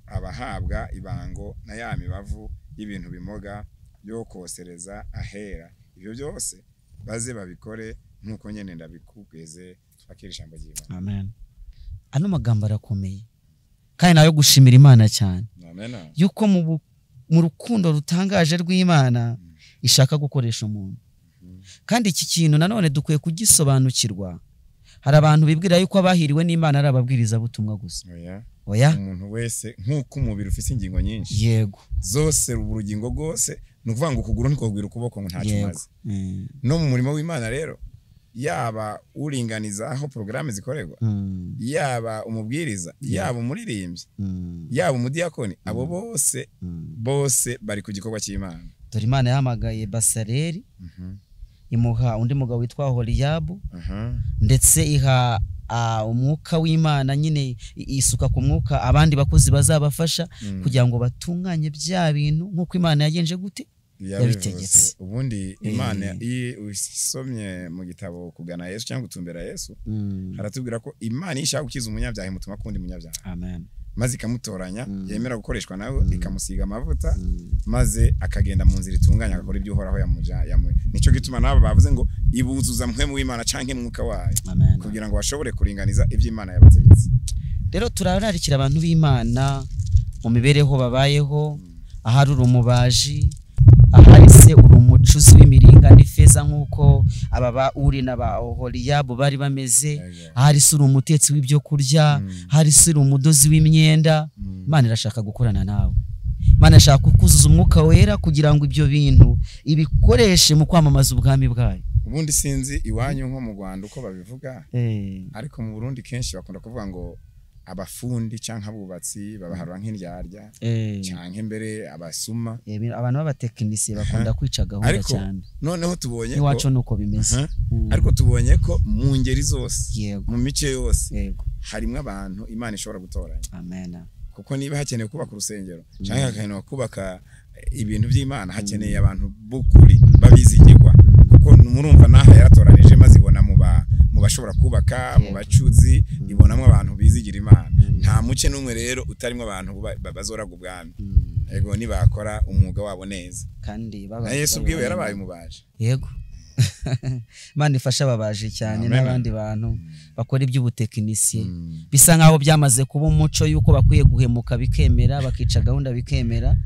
Speaker 1: abahabwa ibango na ya mibavu y'ibintu bimoga yo kosereza ahera. Ibyo byose baze babikore nkuko nyene ndabikubweze. Twakira ijambo ry'Imana.
Speaker 2: Amen. Ano magambo arakomeye kandi nayo gushimira Imana cyane.
Speaker 1: Amen.
Speaker 2: Yuko mu rukundo rutangaje rw'Imana ishaka gukoresha umuntu. Kandi iki kintu nanone dukwiye kugisobanukirwa. Hari abantu bibwira yuko abahiriwe n'Imana ari ababwiriza butumwa gusa. Oya.
Speaker 1: Umuntu wese nkuko umubiri ufite ingingo nyinshi.
Speaker 2: Yego.
Speaker 1: Zose urugingo rwose ni ukuvuga ngo ukuguru ntikogwira ukuboko ngo ntacyo umaze. No mu murimo w'Imana rero yaba uringaniza aho programme zikorerwa, yaba umubwiriza, yaba umuririmbyi, yaba umudiyakoni, abo bose bose bari ku gikorwa cy'Imana.
Speaker 2: Dore Imana yahamagaye Basaleri, imuha undi mugabo witwa Oholiyabu, ndetse iha umwuka w'Imana nyine isuka ku mwuka abandi bakozi bazabafasha kugira ngo batunganye bya bintu nkuko Imana yagenje gute yabitegetse.
Speaker 1: Ubundi Imana iyo usomye mu gitabo kugana Yesu cyangwa gutumbera Yesu, haratubwira ko Imana ishaka gukiza umunyabyaha imutuma kundi munyabyaha.
Speaker 2: Amen.
Speaker 1: Maze ikamutoranya, yemera gukoreshwa nawe, ikamusiga amavuta, maze akagenda mu nzira itunganya agakora ibyo Uhoraho yamuja. Nico gituma nabo bavuze ngo ibuzuza mpwemu w'Imana canke mwuka wayo, kugira ngo bashobore kuringaniza ibyo Imana yabategetse.
Speaker 2: Rero turararikira abantu b'Imana mu mibereho babayeho, ahari urumubaji, ahari se uri umucuzi w'imiringa n'ifeza nkuko aba ba Uri na ba Oholiyabu bari bameze, ahari se uri umutetsi w'ibyo kurya, ahari se uri umudozi w'imyenda. Imana irashaka gukorana nawe. Imana irashaka kukuzuza umwuka wera kugira ngo ibyo bintu ibikoreshe mu kwamamaza ubwami bwayo.
Speaker 1: Ubundi sinzi iwanyu nko mu Rwanda uko babivuga, ariko mu Burundi kenshi bakunda kuvuga ngo abafundi canke abubatsi babaharura nk'indyarya canke mbere abasuma.
Speaker 2: Abantu b'abatekinisiye bakunda kwica gahunda cyane.
Speaker 1: Noneho tubonye ko
Speaker 2: iwacu nuko bimeze.
Speaker 1: Ariko tubonye ko mu ngeri zose, mu mice yose, harimo abantu Imana ishobora gutoranya.
Speaker 2: Amen.
Speaker 1: Kuko niba hakenewe kubaka urusengero canke hakenewe kubaka ibintu by'Imana, hakeneye abantu b'ukuri babizigirwa. Kuko murumva naha yaratoranije maze ibona mu bashobora kubaka, mu bacuzi, ibonamo abantu bizigira Imana. Nta muce n'umwe rero utarimo abantu bazoraga ubwami. Yego, nibakora umwuga wabo neza.
Speaker 2: Kandi
Speaker 1: na Yesu ubwiwe yarabaye umubaji.
Speaker 2: Yego. Imana ifasha ababaji cyane n'abandi bantu bakora iby'ubutekinisiye. Bisa nkaho byamaze kuba umuco yuko bakwiye guhemuka bikemera, bakica gahunda bikemera.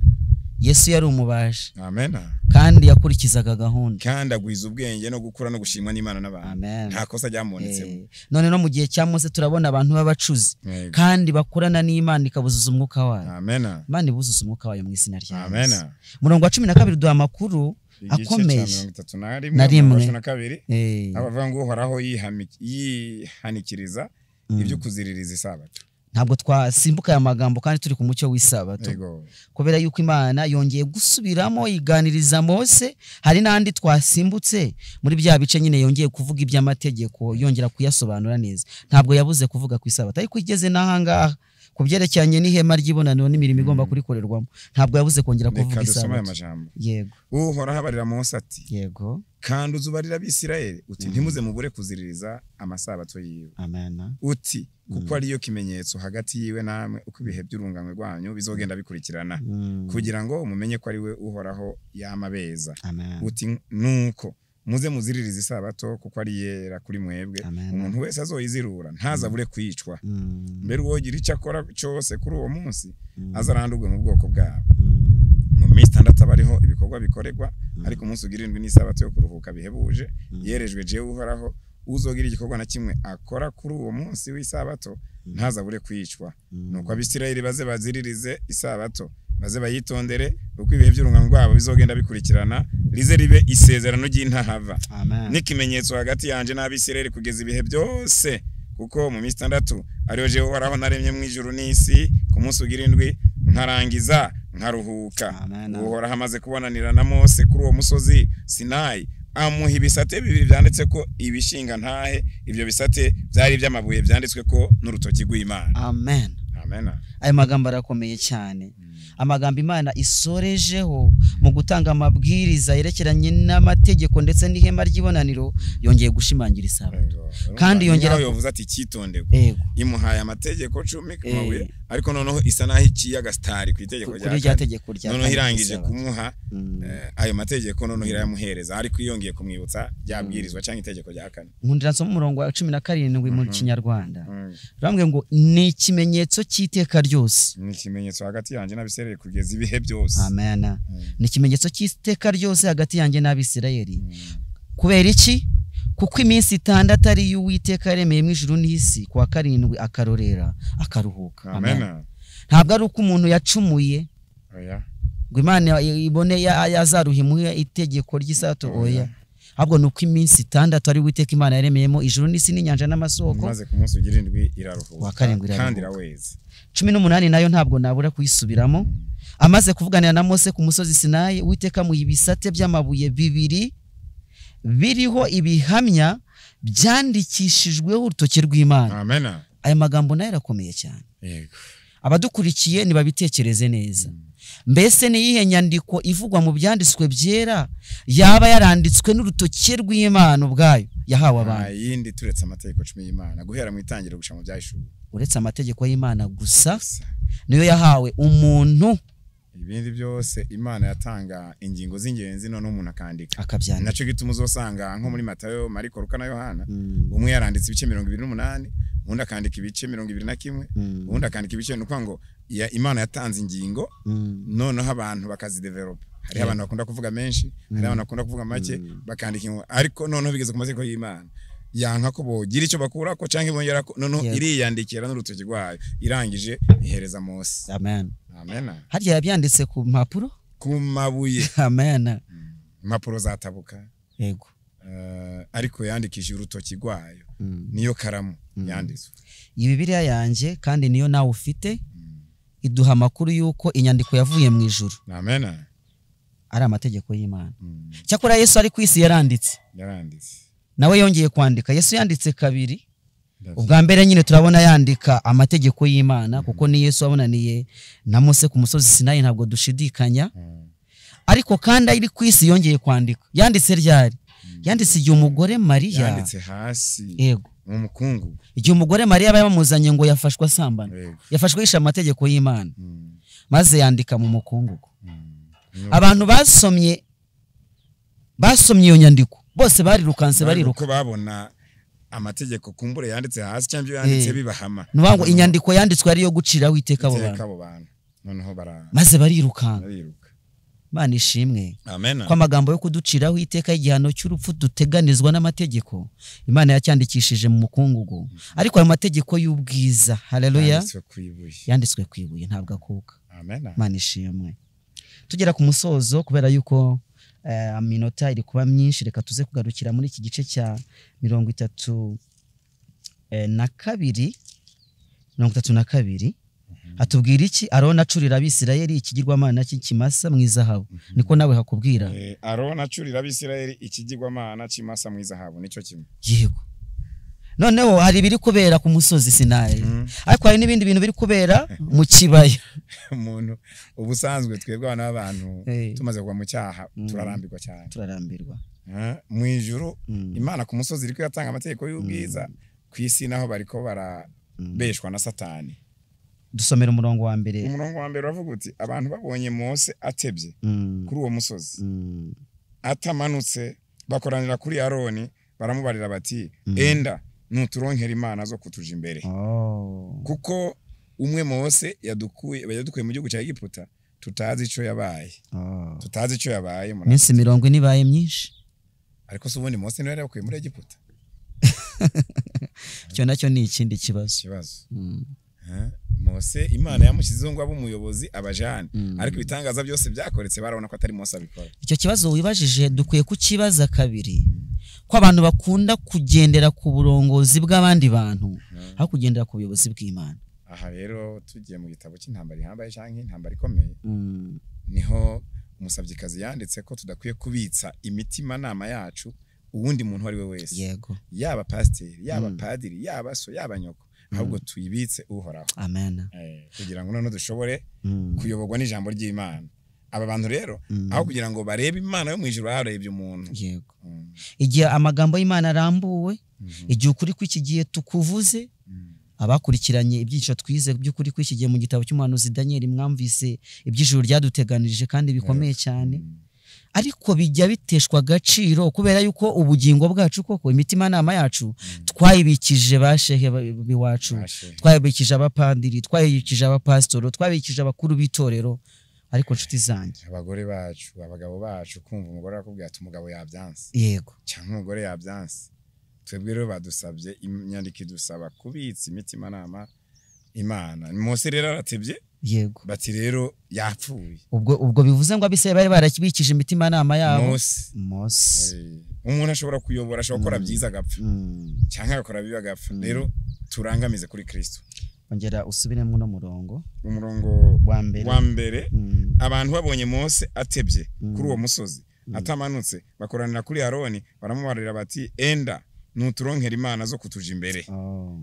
Speaker 2: Yesu yari umubaji.
Speaker 1: Amen.
Speaker 2: Kandi yakurikizaga gahunda.
Speaker 1: Kandi agwiza ubwenge no gukura no gushimwa n'Imana n'abantu. Nta kosa ryamubonetsemo.
Speaker 2: None no mu gihe cya Mose turabona abantu b'abacuzi kandi bakorana n'Imana ikabuzuza umwuka wayo.
Speaker 1: Amen.
Speaker 2: Imana ibuzuza umwuka wayo mu izina rya Yesu.
Speaker 1: Amen.
Speaker 2: Murongo wa 12 duha amakuru akomeye.
Speaker 1: Na rimwe 32. Abavuga ngo Uhoraho yihanikiriza ibyo kuziririza isabato.
Speaker 2: Ntabwo twasimbuka aya magambo kandi turi ku mucyo w'isabato. Kubera yuko Imana yongeye gusubiramo iganiriza Mose, hari n'andi twasimbutse muri bya bice nyine yongeye kuvuga iby'amategeko, yongera kuyasobanura neza. Ntabwo yabuze kuvuga ku isabato, ariko igeze n'ahangaha ku byerekeranye n'ihema ry'ibonaniro n'imirimo igomba kurikorerwamo, ntabwo yabuze kongera kuvuga isabato. Yego.
Speaker 1: Uhoraho abarira Mose ati,
Speaker 2: yego,
Speaker 1: kandi uzubarira Abisirayeli uti ntimuze mubure kuziririza amasabato yiwe.
Speaker 2: Amen.
Speaker 1: Uti kuko ariyo kimenyetso hagati yiwe namwe uko ibihe by'urungano rwanyu bizogenda bikurikirana, kugira ngo mumenye ko ari we Uhoraho yamabeza. Uti nuko muze muziririza isabato kuko ari yera kuri mwebwe. Umuntu wese azoyizirura ntazabure kwicwa. Mbere uwogira icyo akora cyose kuri uwo munsi azarandurwe mu bwoko bwabo. Mu minsi 6 abariho ibikorwa bikorerwa, ariko umunsi ugirindwi n'isabato yo kuruhuka bihebuje, yerejwe jewe Uhoraho. Uzogira igikorwa na kimwe akora kuri uwo munsi w'isabato ntazabure kwicwa. Nuko Abisirayeli baze baziririze isabato, baze bayitondere uko ibihe by'urungano rwabo bizogenda bikurikirana, rize ribe isezerano ry'intahava n'ikimenyetso hagati yanje n'Abisirayeli kugeza ibihe byose. Kuko mu minsi 6 ariyo jewe Uhoraho naremye mu ijuru n'isi, ku munsi ugirindwi nkarangiza nkaruhuka. Uhoraho amaze kubonanira na Mose kuri uwo musozi Sinayi, amuha ibisate bibiri byanditse ko ibishinga ntahe. Ibyo bisate byari iby'amabuye byanditswe ko n'urutoki rw'Imana.
Speaker 2: Amen.
Speaker 1: Amen.
Speaker 2: Aya magambo arakomeye cyane. Amagambo Imana isorejeho mu gutanga amabwiriza yerekeranye n'amategeko ndetse n'ihema ry'ibonaniro, yongeye gushimangira isabato. Kandi yongera
Speaker 1: yavuze ati cyitonderwa. Imuhaye amategeko 10 ku mabuye, ariko noneho isa naho iciye agastari ku itegeko rya
Speaker 2: tegeko rya
Speaker 1: noneho irangije kumuha ayo mategeko, noneho irayamuhereza, ariko yongeye kumwibutsa byabwirizwa cyangwa itegeko rya kane.
Speaker 2: Nkundira nsoma umurongo wa 17 mu Kinyarwanda. Bambwe ngo ni ikimenyetso cy'iteka ryose.
Speaker 1: Ni ikimenyetso hagati yanjye n'Abisirayeli kugeza ibihe byose.
Speaker 2: Amen. Ni ikimenyetso cy'iteka ryose hagati yanjye n'Abisirayeli. Kubera iki? Kuko iminsi 6 ari y'Uwiteka yaremeye mu ijuru n'isi, kuwa 7 akarorera akaruhuka.
Speaker 1: Amen.
Speaker 2: Ntabwo ari uko umuntu yacumuye ngo Imana ibone yazaruha imuhe itegeko ry'isabato, oya. Ahubwo nuko iminsi 6 ari Uwiteka Imana yaremeyemo ijuru n'isi n'inyanja n'amasoko,
Speaker 1: maze ku munsi ugirindwi iraruhuka kandi iraweza.
Speaker 2: 18 nayo ntabwo nabura kuyisubiramo. Amaze kuvuganira na Mose ku musozi Sinayi, Uwiteka amuha ibisate by'amabuye bibiri biriho ibihamya byandikishijweho urutoki rw'Imana.
Speaker 1: Amen.
Speaker 2: Aya magambo nayo arakomeye cyane.
Speaker 1: Yego.
Speaker 2: Abadukurikiye nibabitekereze neza. Mbese ni iyihe nyandiko ivugwa mu byanditswe byera yaba yaranditswe n'urutoki rw'Imana ubwayo yahawe abantu?
Speaker 1: Yindi turetse amategeko 10 y'Imana guhera mu itangiriro gushika mu byahishuriwe.
Speaker 2: Uretse amategeko y'Imana gusa niyo yahawe umuntu.
Speaker 1: Ibindi byose Imana yatanga ingingo z'ingenzi none umuntu akandika.
Speaker 2: Akabyandika.
Speaker 1: Naco gituma uzosanga nko muri Matayo, Mariko, Luka na Yohana, umwe yaranditse ibice 28, undi akandika ibice 21, undi akandika ibice. Nuko ngo Imana yatanze ingingo noneho abantu bakazidevelop. Hari abantu bakunda kuvuga menshi, hari abantu bakunda kuvuga make, bakandika, ariko noneho bigeze ku mategeko y'Imana yanka ko bogira icyo bakura ko canke bongera ko noneho iriyandikira n'urutoki rwayo, irangije ihereza Mose.
Speaker 2: Amen.
Speaker 1: Amen.
Speaker 2: Harya yabyanditse ku mpapuro?
Speaker 1: Ku mabuye.
Speaker 2: Amen.
Speaker 1: Impapuro zatabuka.
Speaker 2: Yego.
Speaker 1: Ariko yandikishije urutoki rwayo. Niyo karamu yanditswe.
Speaker 2: Iyi Bibiliya yanjye kandi niyo nawe ufite iduha amakuru yuko inyandiko yavuye mu ijuru.
Speaker 1: Amen.
Speaker 2: Ari amategeko y'Imana. Cyakora Yesu ari ku isi yaranditse.
Speaker 1: Yaranditse.
Speaker 2: Nawe yongeye kwandika. Yesu yanditse kabiri. Ubwa mbere nyine turabona yandika amategeko y'Imana, kuko ni Yesu wabonaniye na Mose ku musozi Sinayi, ntabwo dushidikanya. Ariko kandi ari ku isi yongeye kwandika. Yanditse ryari? Yanditse igihe umugore Mariya
Speaker 1: yanditse hasi.
Speaker 2: Yego.
Speaker 1: Mu mukungugu.
Speaker 2: Igihe umugore Mariya bamuzanye ngo yafashwe asambana. Yafashwe yishe amategeko y'Imana. Maze yandika mu mukungugu. Abantu basomye iyo nyandiko bose barirukanse bariruka.
Speaker 1: Babona amategeko kumbure yanditse hasi cyangwa yanditse bibahama.
Speaker 2: Nubango inyandiko yanditswe ari yo guciraho iteka abo
Speaker 1: bantu. Noneho
Speaker 2: maze barirukanka. Imana ishimwe.
Speaker 1: Amen.
Speaker 2: Ko amagambo yo kuduciraho iteka y'igihano cy'urupfu duteganizwa n'amategeko Imana yacyandikishije mu mukungugu. Ariko ayo mategeko y'ubwiza, haleluya, yanditswe ku ibuye ntabwo akuka.
Speaker 1: Amen.
Speaker 2: Imana ishimwe. Tugera ku musozo kubera yuko aminota iri kuba myinshi, reka tuze kugarukira muri iki gice cya 32. 32 atubwira iki? Aroni acurira Abisirayeli ikigirwamana cy'ikimasa mu izahabu. Niko nawe hakubwira.
Speaker 1: Aroni acurira Abisirayeli ikigirwamana cy'imasa mu izahabu, nicyo kimwe.
Speaker 2: Yego. Noneho hari ibiri kubera ku musozi Sinayi. Ariko hari n'ibindi bintu biri kubera mu kibaya.
Speaker 1: Umuntu ubusanzwe twebwe abana b'abantu tumaze kugwa mu cyaha turarambirwa cyane.
Speaker 2: Turarambirwa.
Speaker 1: Mu ijuru Imana ku musozi iriko yatanga amategeko y'ubwiza, ku isi naho bariko barabeshwa na Satani.
Speaker 2: Dusomera umurongo wa mbere.
Speaker 1: Umurongo wa mbere uravuga uti abantu babonye Mose atebye kuri uwo musozi atamanutse bakoranira kuri Aroni baramubarira bati enda nuturonkera Imana zo kutuja imbere. Kuko umwe Mose yadukuye mu gihugu cya Egiputa tutazi ico yabaye. Tutazi ico yabaye
Speaker 2: muri minsi 40 ibaye myinshi.
Speaker 1: Ariko se ubundi Mose niwe yakuye muri Egiputa.
Speaker 2: Icyo nacyo ni ikindi kibazo.
Speaker 1: Mose Imana yamushyizeho ngo abe umuyobozi abajane, ariko ibitangaza byose byakoretse barabona ko atari Mose abikora.
Speaker 2: Icyo kibazo wibajije dukwiye kukibaza kabiri, ko abantu bakunda kugendera ku burongozi bw'abandi bantu aho kugendera ku buyobozi bw'Imana.
Speaker 1: Aha rero tugiye mu gitabo cy'intambara ihambaye cyangwa intambara ikomeye, niho umusabyikazi yanditse ko tudakwiye kubitsa imitima nama yacu uwundi muntu ari we wese.
Speaker 2: Yego.
Speaker 1: Yaba pasiteri, yaba padiri, yaba so, yaba nyoko, ahubwo tuyibitse Uhoraho.
Speaker 2: Amen.
Speaker 1: Kugira ngo none dushobore kuyoborwa n'ijambo ry'Imana. Aba bantu rero aho kugira ngo barebe Imana yo mu ijuru barebye umuntu.
Speaker 2: Yego. Igihe amagambo y'Imana arambuwe, igihe ukuri kw'iki gihe tukuvuze, abakurikiranye ibyigisho twize by'ukuri kw'iki gihe mu gitabo cy'umuhanuzi Daniel mwamvise iby'ijuru ryaduteganirije kandi bikomeye cyane. Ariko bijya biteshwa agaciro kubera yuko ubugingo bwacu koko imitimanama yacu twayibikije bashehe biwacu, twayibikije abapadiri, twayibikije abapasitoro, twayibikije abakuru b'itorero. Ariko nshuti zanjye,
Speaker 1: abagore bacu, abagabo bacu, kumva umugore akubwira ati umugabo yabyanse.
Speaker 2: Yego.
Speaker 1: Cyangwa umugore yabyanse. Twebwe rero badusabye inyandiko idusaba kubitsa imitimanama Imana. Mose rero aratebye.
Speaker 2: Yego.
Speaker 1: Bati rero yapfuye.
Speaker 2: Ubwo bivuze ngo Abisirayeli bari barakibikije imitimanama yabo.
Speaker 1: Mose. Umuntu ashobora kuyobora, ashobora gukora byiza agapfa. Cyangwa agakora bibi agapfa. Rero turangamize kuri Kristo.
Speaker 2: Ongera usubiremo no murongo.
Speaker 1: Umurongo
Speaker 2: wa
Speaker 1: mbere. Abantu babonye Mose atebye kuri uwo musozi atamanutse bakoranira kuri Aroni baramubarira bati enda nuturonkera Imana zo kutuja imbere.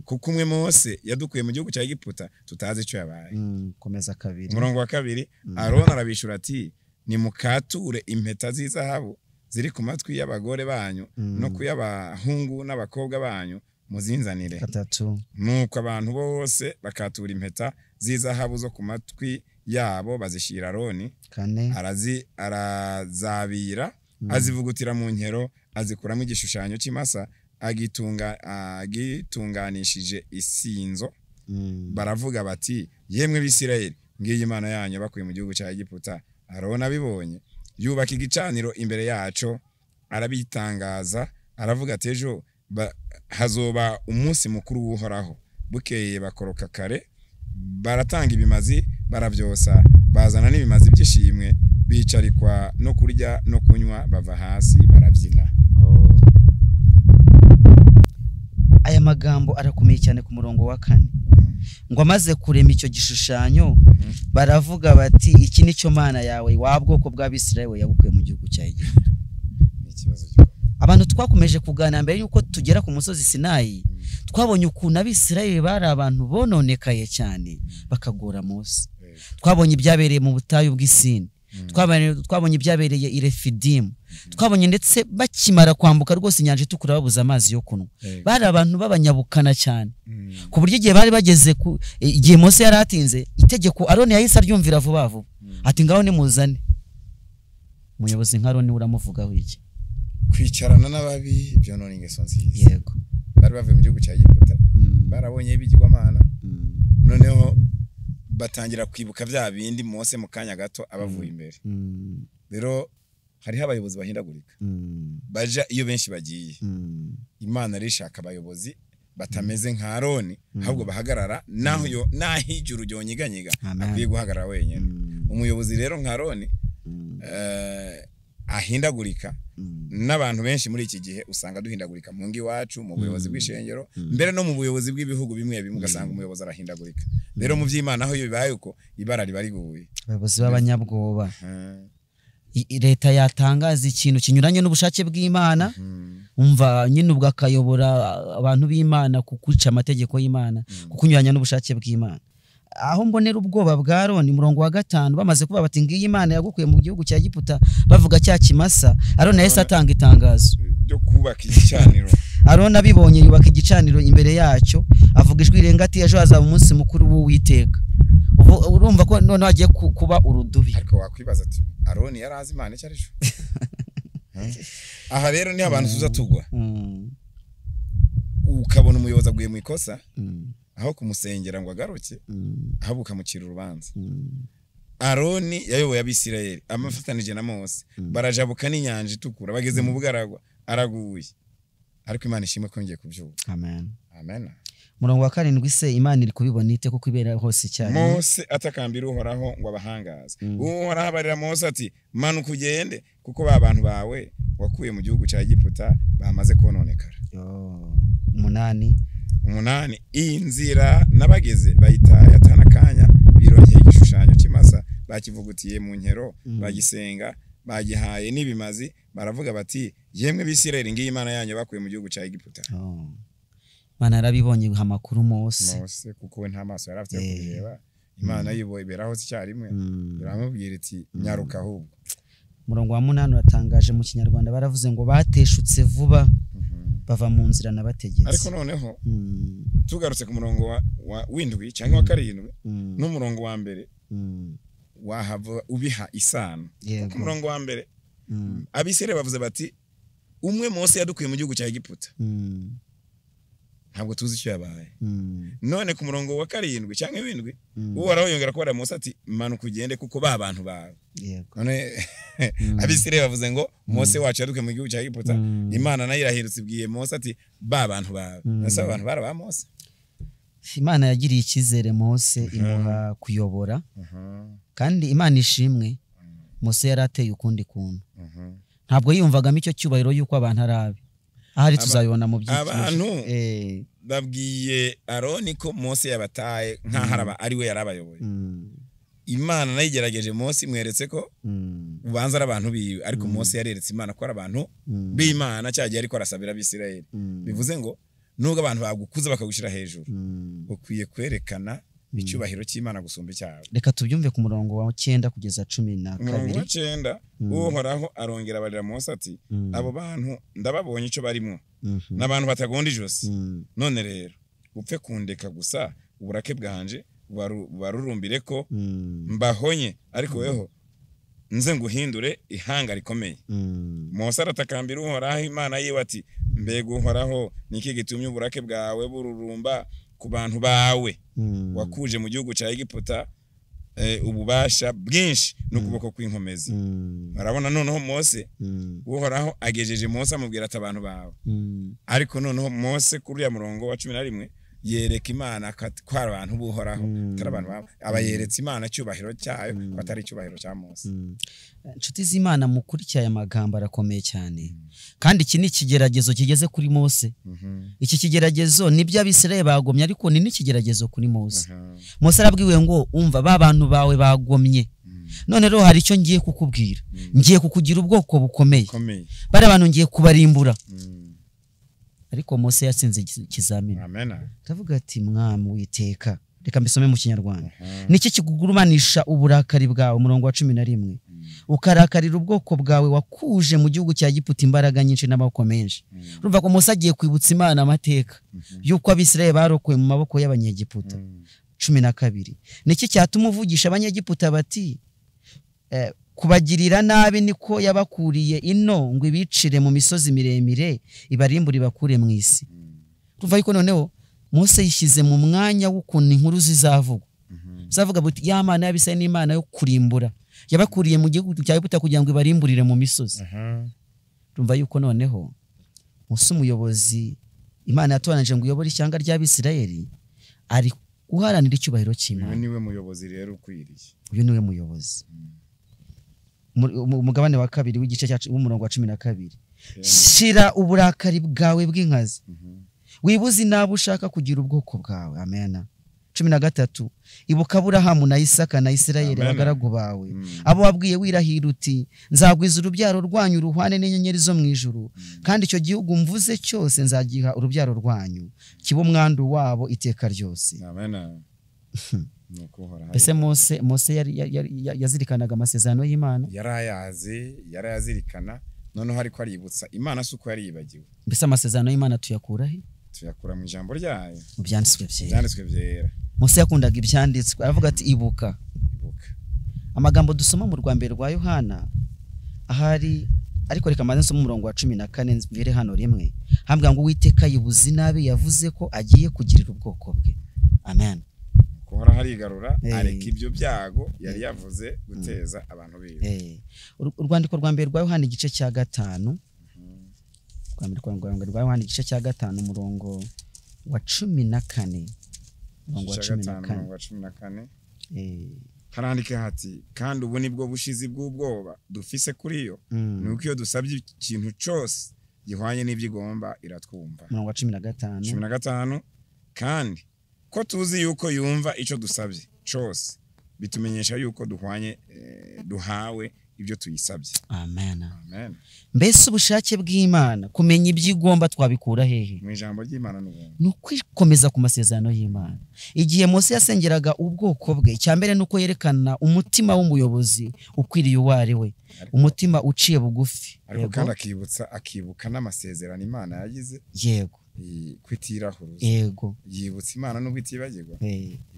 Speaker 1: Kuko umwe Mose yadukuye mu gihugu cya Egiputa tutazi ico yabaye.
Speaker 2: Komeza kabiri.
Speaker 1: Umurongo wa kabiri, Aroni arabishura ati nimukature impeta z'izahabu ziri ku matwi y'abagore banyu no kuyabahungu n'abakobwa banyu muzinzanire.
Speaker 2: Gatatu.
Speaker 1: Nuko abantu bose bakatura impeta z'izahabu zo ku matwi yabo bazishira Aroni.
Speaker 2: Kane.
Speaker 1: Arazabira azivugutira mu nkero azikuramo igishushanyo cy'imasa agitunganishije isinzo. Baravuga bati yemwe Bisirayeli, ngiyi Imana yanyu bakuye mu gihugu cya Egiputa. Aroni abibonye yubaka igicaniro imbere yaco arabitangaza, aravuga ati ejo hazoba umunsi mukuru w'Uhoraho. Bukeye bakoroka kare baratanga ibimazi barabyosa, bazana n'ibimazi by'ishimwe, bicarikwa no kurya no kunywa, bava hasi barabyina.
Speaker 2: Aya magambo arakomeye cyane ku murongo wa kane. Ngo amaze kurema icyo gishushanyo baravuga bati iki nicyo Mana yawe wa bwoko bw'Abisirayeli yabukuye mu gihugu cya Egiputa. Abantu twakomeje kuganira mbere yuko tugera ku musozi Sinayi, twabonye ukuntu Abisirayeli bari abantu bononekaye cyane bakagora Mose. Twabonye ibyabereye mu butayu bw'Isini. Twabonye ibyabereye i Refidimu. Twabonye ndetse bakimara kwambuka rwose inyanja itukura babuze amazi yo kunywa. Bari abantu b'abanyabukana cyane. Ku buryo igihe bari bageze ku igihe Mose yari atinze, itegeko Aroni yahise aryumvira vuba vuba. Ati ngaho nimuzane. Umuyobozi nka Aroni uramuvugaho iki?
Speaker 1: Kwicarana n'ababi byonona ingeso nziza.
Speaker 2: Yego.
Speaker 1: Bari bavuye mu gihugu cya Egiputa, barabonye ibigirwamana, noneho batangira kwibuka bya bindi Mose mu kanya gato abavuye imbere. Rero hariho abayobozi bahindagurika, baja iyo benshi bagiye. Imana rishaka abayobozi batameze nka Aroni, ahubwo bahagarara naho yo naho ijuru ryonyiganyiga akwiye guhagarara wenyine. Umuyobozi rero nka Aroni ahindagurika. N'abantu benshi muri iki gihe usanga duhindagurika mu ngi wacu, mu buyobozi bw'ishengero, mbere no mu buyobozi bw'ibihugu bimwe bimwe ugasanga umuyobozi arahindagurika. Rero mu by'Imana aho iyo bibaye uko ibara riba riguye.
Speaker 2: Abayobozi b'abanyabwoba. Leta yatangaza ikintu kinyuranye n'ubushake bw'Imana, umva nyine ubwo akayobora abantu b'Imana kukwica amategeko y'Imana, kukunyuranya n'ubushake bw'Imana. Aho mbonera ubwoba bwa Aroni, murongo wa 5, bamaze kuba bati ngiyi Imana yagukuye mu gihugu cya Egiputa, bavuga cya kimasa, Aroni yahise atanga itangazo
Speaker 1: ryo kubaka igicaniro.
Speaker 2: Aroni abibonye yubaka igicaniro imbere yacyo, avuga ijwi rirenga ati ejo hazaba umunsi mukuru w'Uwiteka. Urumva ko noneho agiye kuba urudubi.
Speaker 1: Ariko wakwibaza ati Aroni yari azi Imana icyo ari cyo? Aha rero ni abantu tuza tugwa. Ukabona umuyobozi aguye mu ikosa, aho kumusengera ngo agaruke, ahubwo ukamucira urubanza. Aroni yayoboye Abisirayeli amafatanije na Mose, barajabuka n'inyanja itukura, bageze mu bugaragwa araguye. Ariko Imana ishimwe ko yongeye kubyuka.
Speaker 2: Amen.
Speaker 1: Amen.
Speaker 2: Murongo wa 7 se Imana iri kubibona ite kuko ibera hose icyarimwe?
Speaker 1: Mose atakambira Uhoraho ngo abahangaze. Uhoraho abarira Mose ati manuka ugende, kuko ba bantu bawe wakuye mu gihugu cya Egiputa bamaze kononekara.
Speaker 2: 8.
Speaker 1: 8. Inzira nabageze bayitaye atana kanya, birongeye igishushanyo cy'imasa bakivugutiye mu nkero, bagisenga, bagihaye n'ibimazi, baravuga bati yemwe Bisirayeli ngiyi Imana yanyu bakuye mu gihugu cya Egiputa.
Speaker 2: Imana yarabibonye iha amakuru Mose.
Speaker 1: Mose kuko we nta maso yari afite yo kubireba. Imana yiboye iberaho icyarimwe, iramubwira iti nyaruka ahubwo.
Speaker 2: Murongo wa 8 uratangaje mu Kinyarwanda, baravuze ngo bateshutse vuba bava mu nzira nabategetse.
Speaker 1: Ariko noneho tugarutse ku murongo wa w'indwi cyangwa wa 7 n'umurongo wa 1, wahava ubiha isano. Ku murongo wa 1 Abisirayeli bavuze bati umwe Mose yadukuye mu gihugu cya Egiputa, ntabwo tuzi icyo yabaye. None ku murongo wa 7 cyangwa 7 Uhoraho yongera kubara Mose ati manuka ugende kuko ba bantu bawe. None Abisirayeli bavuze ngo Mose wacu yadukuye mu gihugu cya Egiputa, Imana nayo irahindutse ibwiye Mose ati ba bantu bawe. Nase abantu bara ba Mose.
Speaker 2: Imana yagiriye icyizere Mose imuha kuyobora, kandi Imana ishimwe Mose yari ateye ukundi kuntu. Ntabwo yiyumvagamo icyo cyubahiro yuko abantu ari abe. Ahari tuzabibona mu byinshi.
Speaker 1: Abantu babwiye Aroni ko Mose yabataye nkaho ari we yarabayoboye. Imana nayo igerageje Mose imweretse ko ubanza ari abantu biwe, ariko Mose yareretse Imana ko ari abantu b'Imana cyagiye ariko arasabira Abisirayeli. Bivuze ngo nubwo abantu bagukuza bakagushira hejuru, ukwiye kwerekana icyubahiro cy'Imana gusumba icyawe.
Speaker 2: Reka tubyumve ku murongo wa 9 kugeza 12.
Speaker 1: Umurongo wa 9, Uhoraho arongera abarira Mose ati abo bantu ndababonye icyo barimo, n'abantu batagonda ijosi. None rero upfe kundeka gusa uburake bwanje barurumbire ko mbahonye, ariko weho nze nguhindure ihanga rikomeye. Mose aratakambira Uhoraho Imana yiwe ati mbega Uhoraho, niki gitumye uburake bwawe bururumba ku bantu bawe wakuje mu gihugu cya Egiputa ububasha bwinshi n'ukuboko kw'inkomezi. Barabona noneho Mose, Uhoraho agejeje Mose amubwira ati abantu bawe. Ariko noneho Mose kuri ya murongo wa 11 yereka Imana ko ari abantu b'Uhoraho, atari abantu bawe. Aba yeretse Imana cyubahiro cyayo, ko atari icyubahiro cya Mose.
Speaker 2: Inshuti z'Imana, mukurikiye aya magambo arakomeye cyane. Kandi iki ni ikigeragezo kigeze kuri Mose. Iki kigeragezo nibyo Abisirayeli bagomye, ariko ni n'ikigeragezo kuri Mose. Mose arabwiwe ngo umva ba bantu bawe bagomye. None rero hari icyo ngiye kukubwira. Ngiye kukugira ubwoko bukomeye. Bari abantu ngiye kubarimbura. Ariko Mose yatsinze ikizamini. Ndavuga ati mwami Uwiteka, reka mbisome mu Kinyarwanda. Niki kikugurumanisha uburakari bwawe? Umurongo wa 11. Ukarakarira ubwoko bwawe wakuje mu gihugu cya Egiputa imbaraga nyinshi n'amaboko menshi. Urumva ko Mose agiye kwibutsa Imana amateka y'uko Abisirayeli barokowe mu maboko y'Abanyegiputa. 12 Niki cyatuma uvugisha Abanyegiputa bati kubagirira nabi niko yabakuriye ino ngo ibicire mu misozi miremire ibarimbure bakure mu isi. Urumva yuko noneho Mose yishyize mu mwanya w'ukuntu inkuru zizavugwa. Zavuga buti ya Mana y'Abisirayeli ni Imana yo kurimbura, yabakuriye mu gihugu cya Egiputa kugira ngo ibarimburire mu misozi. Urumva yuko noneho Mose umuyobozi Imana yatoranije ngo uyobore ishyanga ry'Abisirayeli ari guharanira icyubahiro cy'Imana.
Speaker 1: Uyu niwe muyobozi rero ukwiriye.
Speaker 2: Uyu niwe muyobozi. Umugabane wa kabiri w'igice cyacu w'umurongo wa 12. Shira uburakari bwawe bw'inkazi, wibuze inabo ushaka kugira ubwoko bwawe. Amen. 13 Ibuka Aburahamu na Isaka na Isirayeli abagaragu bawe, abo wabwiye wirahira uti nzagwiza urubyaro rwanyu ruhwane n'inyenyeri zo mu ijuru, kandi icyo gihugu mvuze cyose nzagiha urubyaro rwanyu kibe umwandu wabo iteka ryose.
Speaker 1: Amen.
Speaker 2: Mbese Mose yazirikanaga amasezerano y'Imana,
Speaker 1: yarayazi, yarayazirikana. Noneho ariko aributsa Imana si uko yariyibagiwe.
Speaker 2: Mbese amasezerano y'Imana tuyakura he?
Speaker 1: Tuyakura mu ijambo ryayo,
Speaker 2: mu byanditswe byera.
Speaker 1: Byanditswe byera.
Speaker 2: Mose yakundaga ibyanditswe, aravuga ati ibuka.
Speaker 1: Ibuka.
Speaker 2: Amagambo dusoma mu rwa mbere rwa Yohana ahari, ariko reka maze nsome umurongo wa 14 mvire hano rimwe. Hambwa ngo Uwiteka yibuze inabi yavuze ko agiye kugirira ubwoko bwe. Amen.
Speaker 1: Kuhora harigarura areka ibyo byago yari yavuze guteza abantu biwe.
Speaker 2: Urwandiko rwa mbere rwa Yohana igice cya 5. Rwa mbere rwa Yohana igice cya 5 umurongo wa 14. Umurongo wa 14.
Speaker 1: Harandike hati kandi ubu nibwo bushizi bw'ubwoba dufise kuri yo, nuko iyo dusabye ikintu cyose gihwanye n'ibyo igomba iratwumva.
Speaker 2: Umurongo wa 15.
Speaker 1: 15 kandi ko tuzi yuko yumva icyo dusabye cyose bitumenyesha yuko duhwanye duhawe ibyo tuyisabye.
Speaker 2: Amen.
Speaker 1: Amen.
Speaker 2: Mbese ubushake bw'Imana kumenya ibyo igomba twabikura hehe?
Speaker 1: Mu ijambo ry'Imana n'ubuntu.
Speaker 2: Ni ukwikomeza ku masezerano y'Imana. Igihe Mose yasengeraga ubwoko bwe, icya mbere nuko yerekana umutima w'umuyobozi ukwiriye uwo ari we, umutima uciye bugufi.
Speaker 1: Ariko kandi akibutsa, akibuka n'amasezerano Imana yagize.
Speaker 2: Yego.
Speaker 1: Kwitirahuruza.
Speaker 2: Yego.
Speaker 1: Yibutsa Imana nubwo itibagirwa.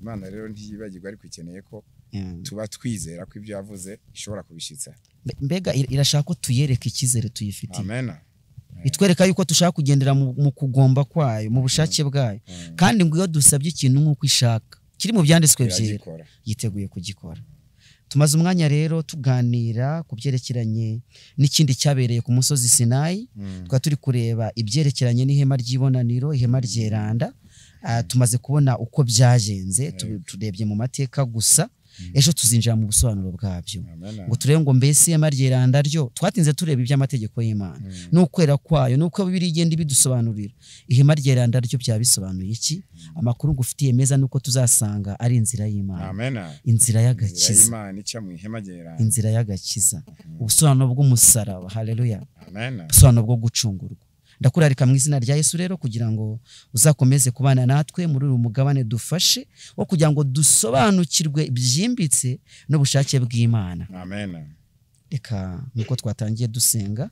Speaker 1: Imana rero ntiyibagirwa, ariko ikeneye ko tuba twizera ko ibyo yavuze ishobora kubishitsa.
Speaker 2: Mbega irashaka ko tuyereka icyizere tuyifitiye.
Speaker 1: Amen.
Speaker 2: Itwereka yuko tushaka kugendera mu kugomba kwayo, mu bushake bwayo. Kandi ngo iyo dusabye ikintu nk'uko ishaka kiri mu byanditswe byera, yiteguye kugikora. Tumaze umwanya rero tuganira ku byerekeranye n'ikindi cyabereye ku musozi Sinayi. Twari turi kureba ibyerekeranye n'ihema ry'ibonaniro, ihema ryeranda. Tumaze kubona uko byagenze, turebye mu mateka gusa. Ejo tuzinjira mu busobanuro bwabyo ngo turebe ngo mbese ihema ryeranda ryo twatinze tureba iby'amategeko y'Imana n'ukwera kwayo n'uko Bibiliya igenda ibidusobanurira. Ihema ryeranda ryo byabisobanuye iki? Amakuru ngufitiye meza nuko tuzasanga ari inzira y'Imana.
Speaker 1: Amen.
Speaker 2: Inzira y'agakiza.
Speaker 1: Imana ica mu ihema ryeranda.
Speaker 2: Inzira y'agakiza. Ubusobanuro bw'umusaraba. Haleluya.
Speaker 1: Amen.
Speaker 2: Ubusobanuro bwo gucungurwa. Ndakurarika mu izina rya Yesu rero kugira ngo uzakomeze kubana natwe muri uyu mugabane dufashe wo kugira ngo dusobanukirwe byimbitse n'ubushake bw'Imana.
Speaker 1: Amen.
Speaker 2: Reka nkuko twatangiye dusenga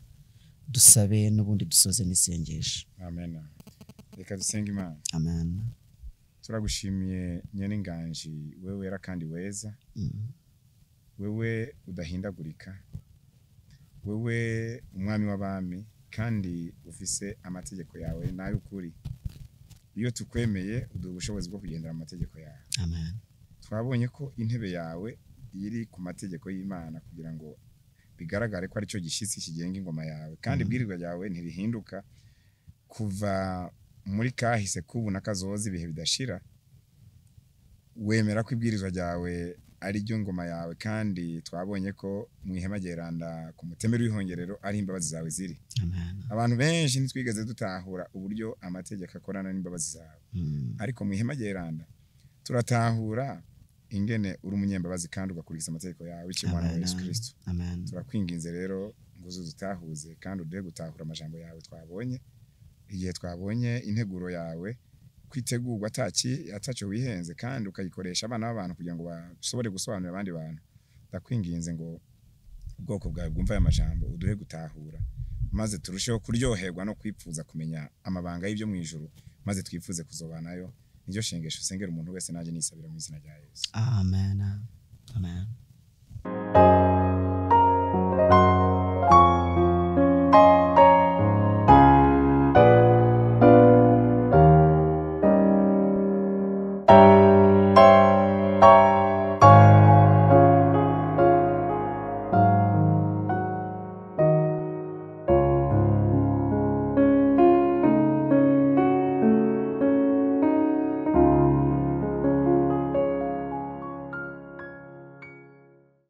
Speaker 2: dusabe n'ubundi dusoze n'isengesho.
Speaker 1: Amen. Reka dusenge Imana.
Speaker 2: Amen.
Speaker 1: Turagushimiye nyene inganji wewe wera kandi weza. Wewe udahindagurika. Wewe umwami w'abami kandi ufise amategeko yawe nayo ukuri. Iyo tukwemeye uduha ubushobozi bwo kugendera mu mategeko yawe.
Speaker 2: Amen.
Speaker 1: Twabonye ko intebe yawe iri ku mategeko y'Imana kugira ngo bigaragare ko aricyo gishitsi kigenga ingoma yawe, kandi ibwirizwa ryawe ntirihinduka kuva muri kahise kubu nakazoza ibihe bidashira. Wemera ko ibwirizwa ryawe ari ryo ngoma yawe, kandi twabonye ko mu ihema ryeranda ku mutemeri w'ihongerero ari imbabazi zawe ziri.
Speaker 2: Amen.
Speaker 1: Abantu benshi ntitwigeze dutahura uburyo amategeko akorana n'imbabazi zawe. Ariko mu ihema ryeranda turatahura ingene uri umunyembabazi kandi ugakurikiza amategeko yawe biciye mu mwana wa Yesu Kristo.
Speaker 2: Amen.
Speaker 1: Turakwinginze rero ngo uzudutahuze kandi uduhe gutahura amajambo yawe twabonye igihe twabonye integuro yawe kwitegurwa ataco wihenze, kandi ukayikoresha abana b'abantu kugira ngo bashobore gusobanurira abandi bantu. Ndakwinginze ngo Ubwoko bwawe bwumva aya majambo, uduhe gutahura, maze turusheho kuryoherwa no kwipfuza kumenya amabanga y'ibyo mu ijuru, maze twifuze kuzobanayo. Niryo shengesho sengera umuntu wese, nanjye nisabira mu izina rya Yesu.
Speaker 2: Amen. Amen.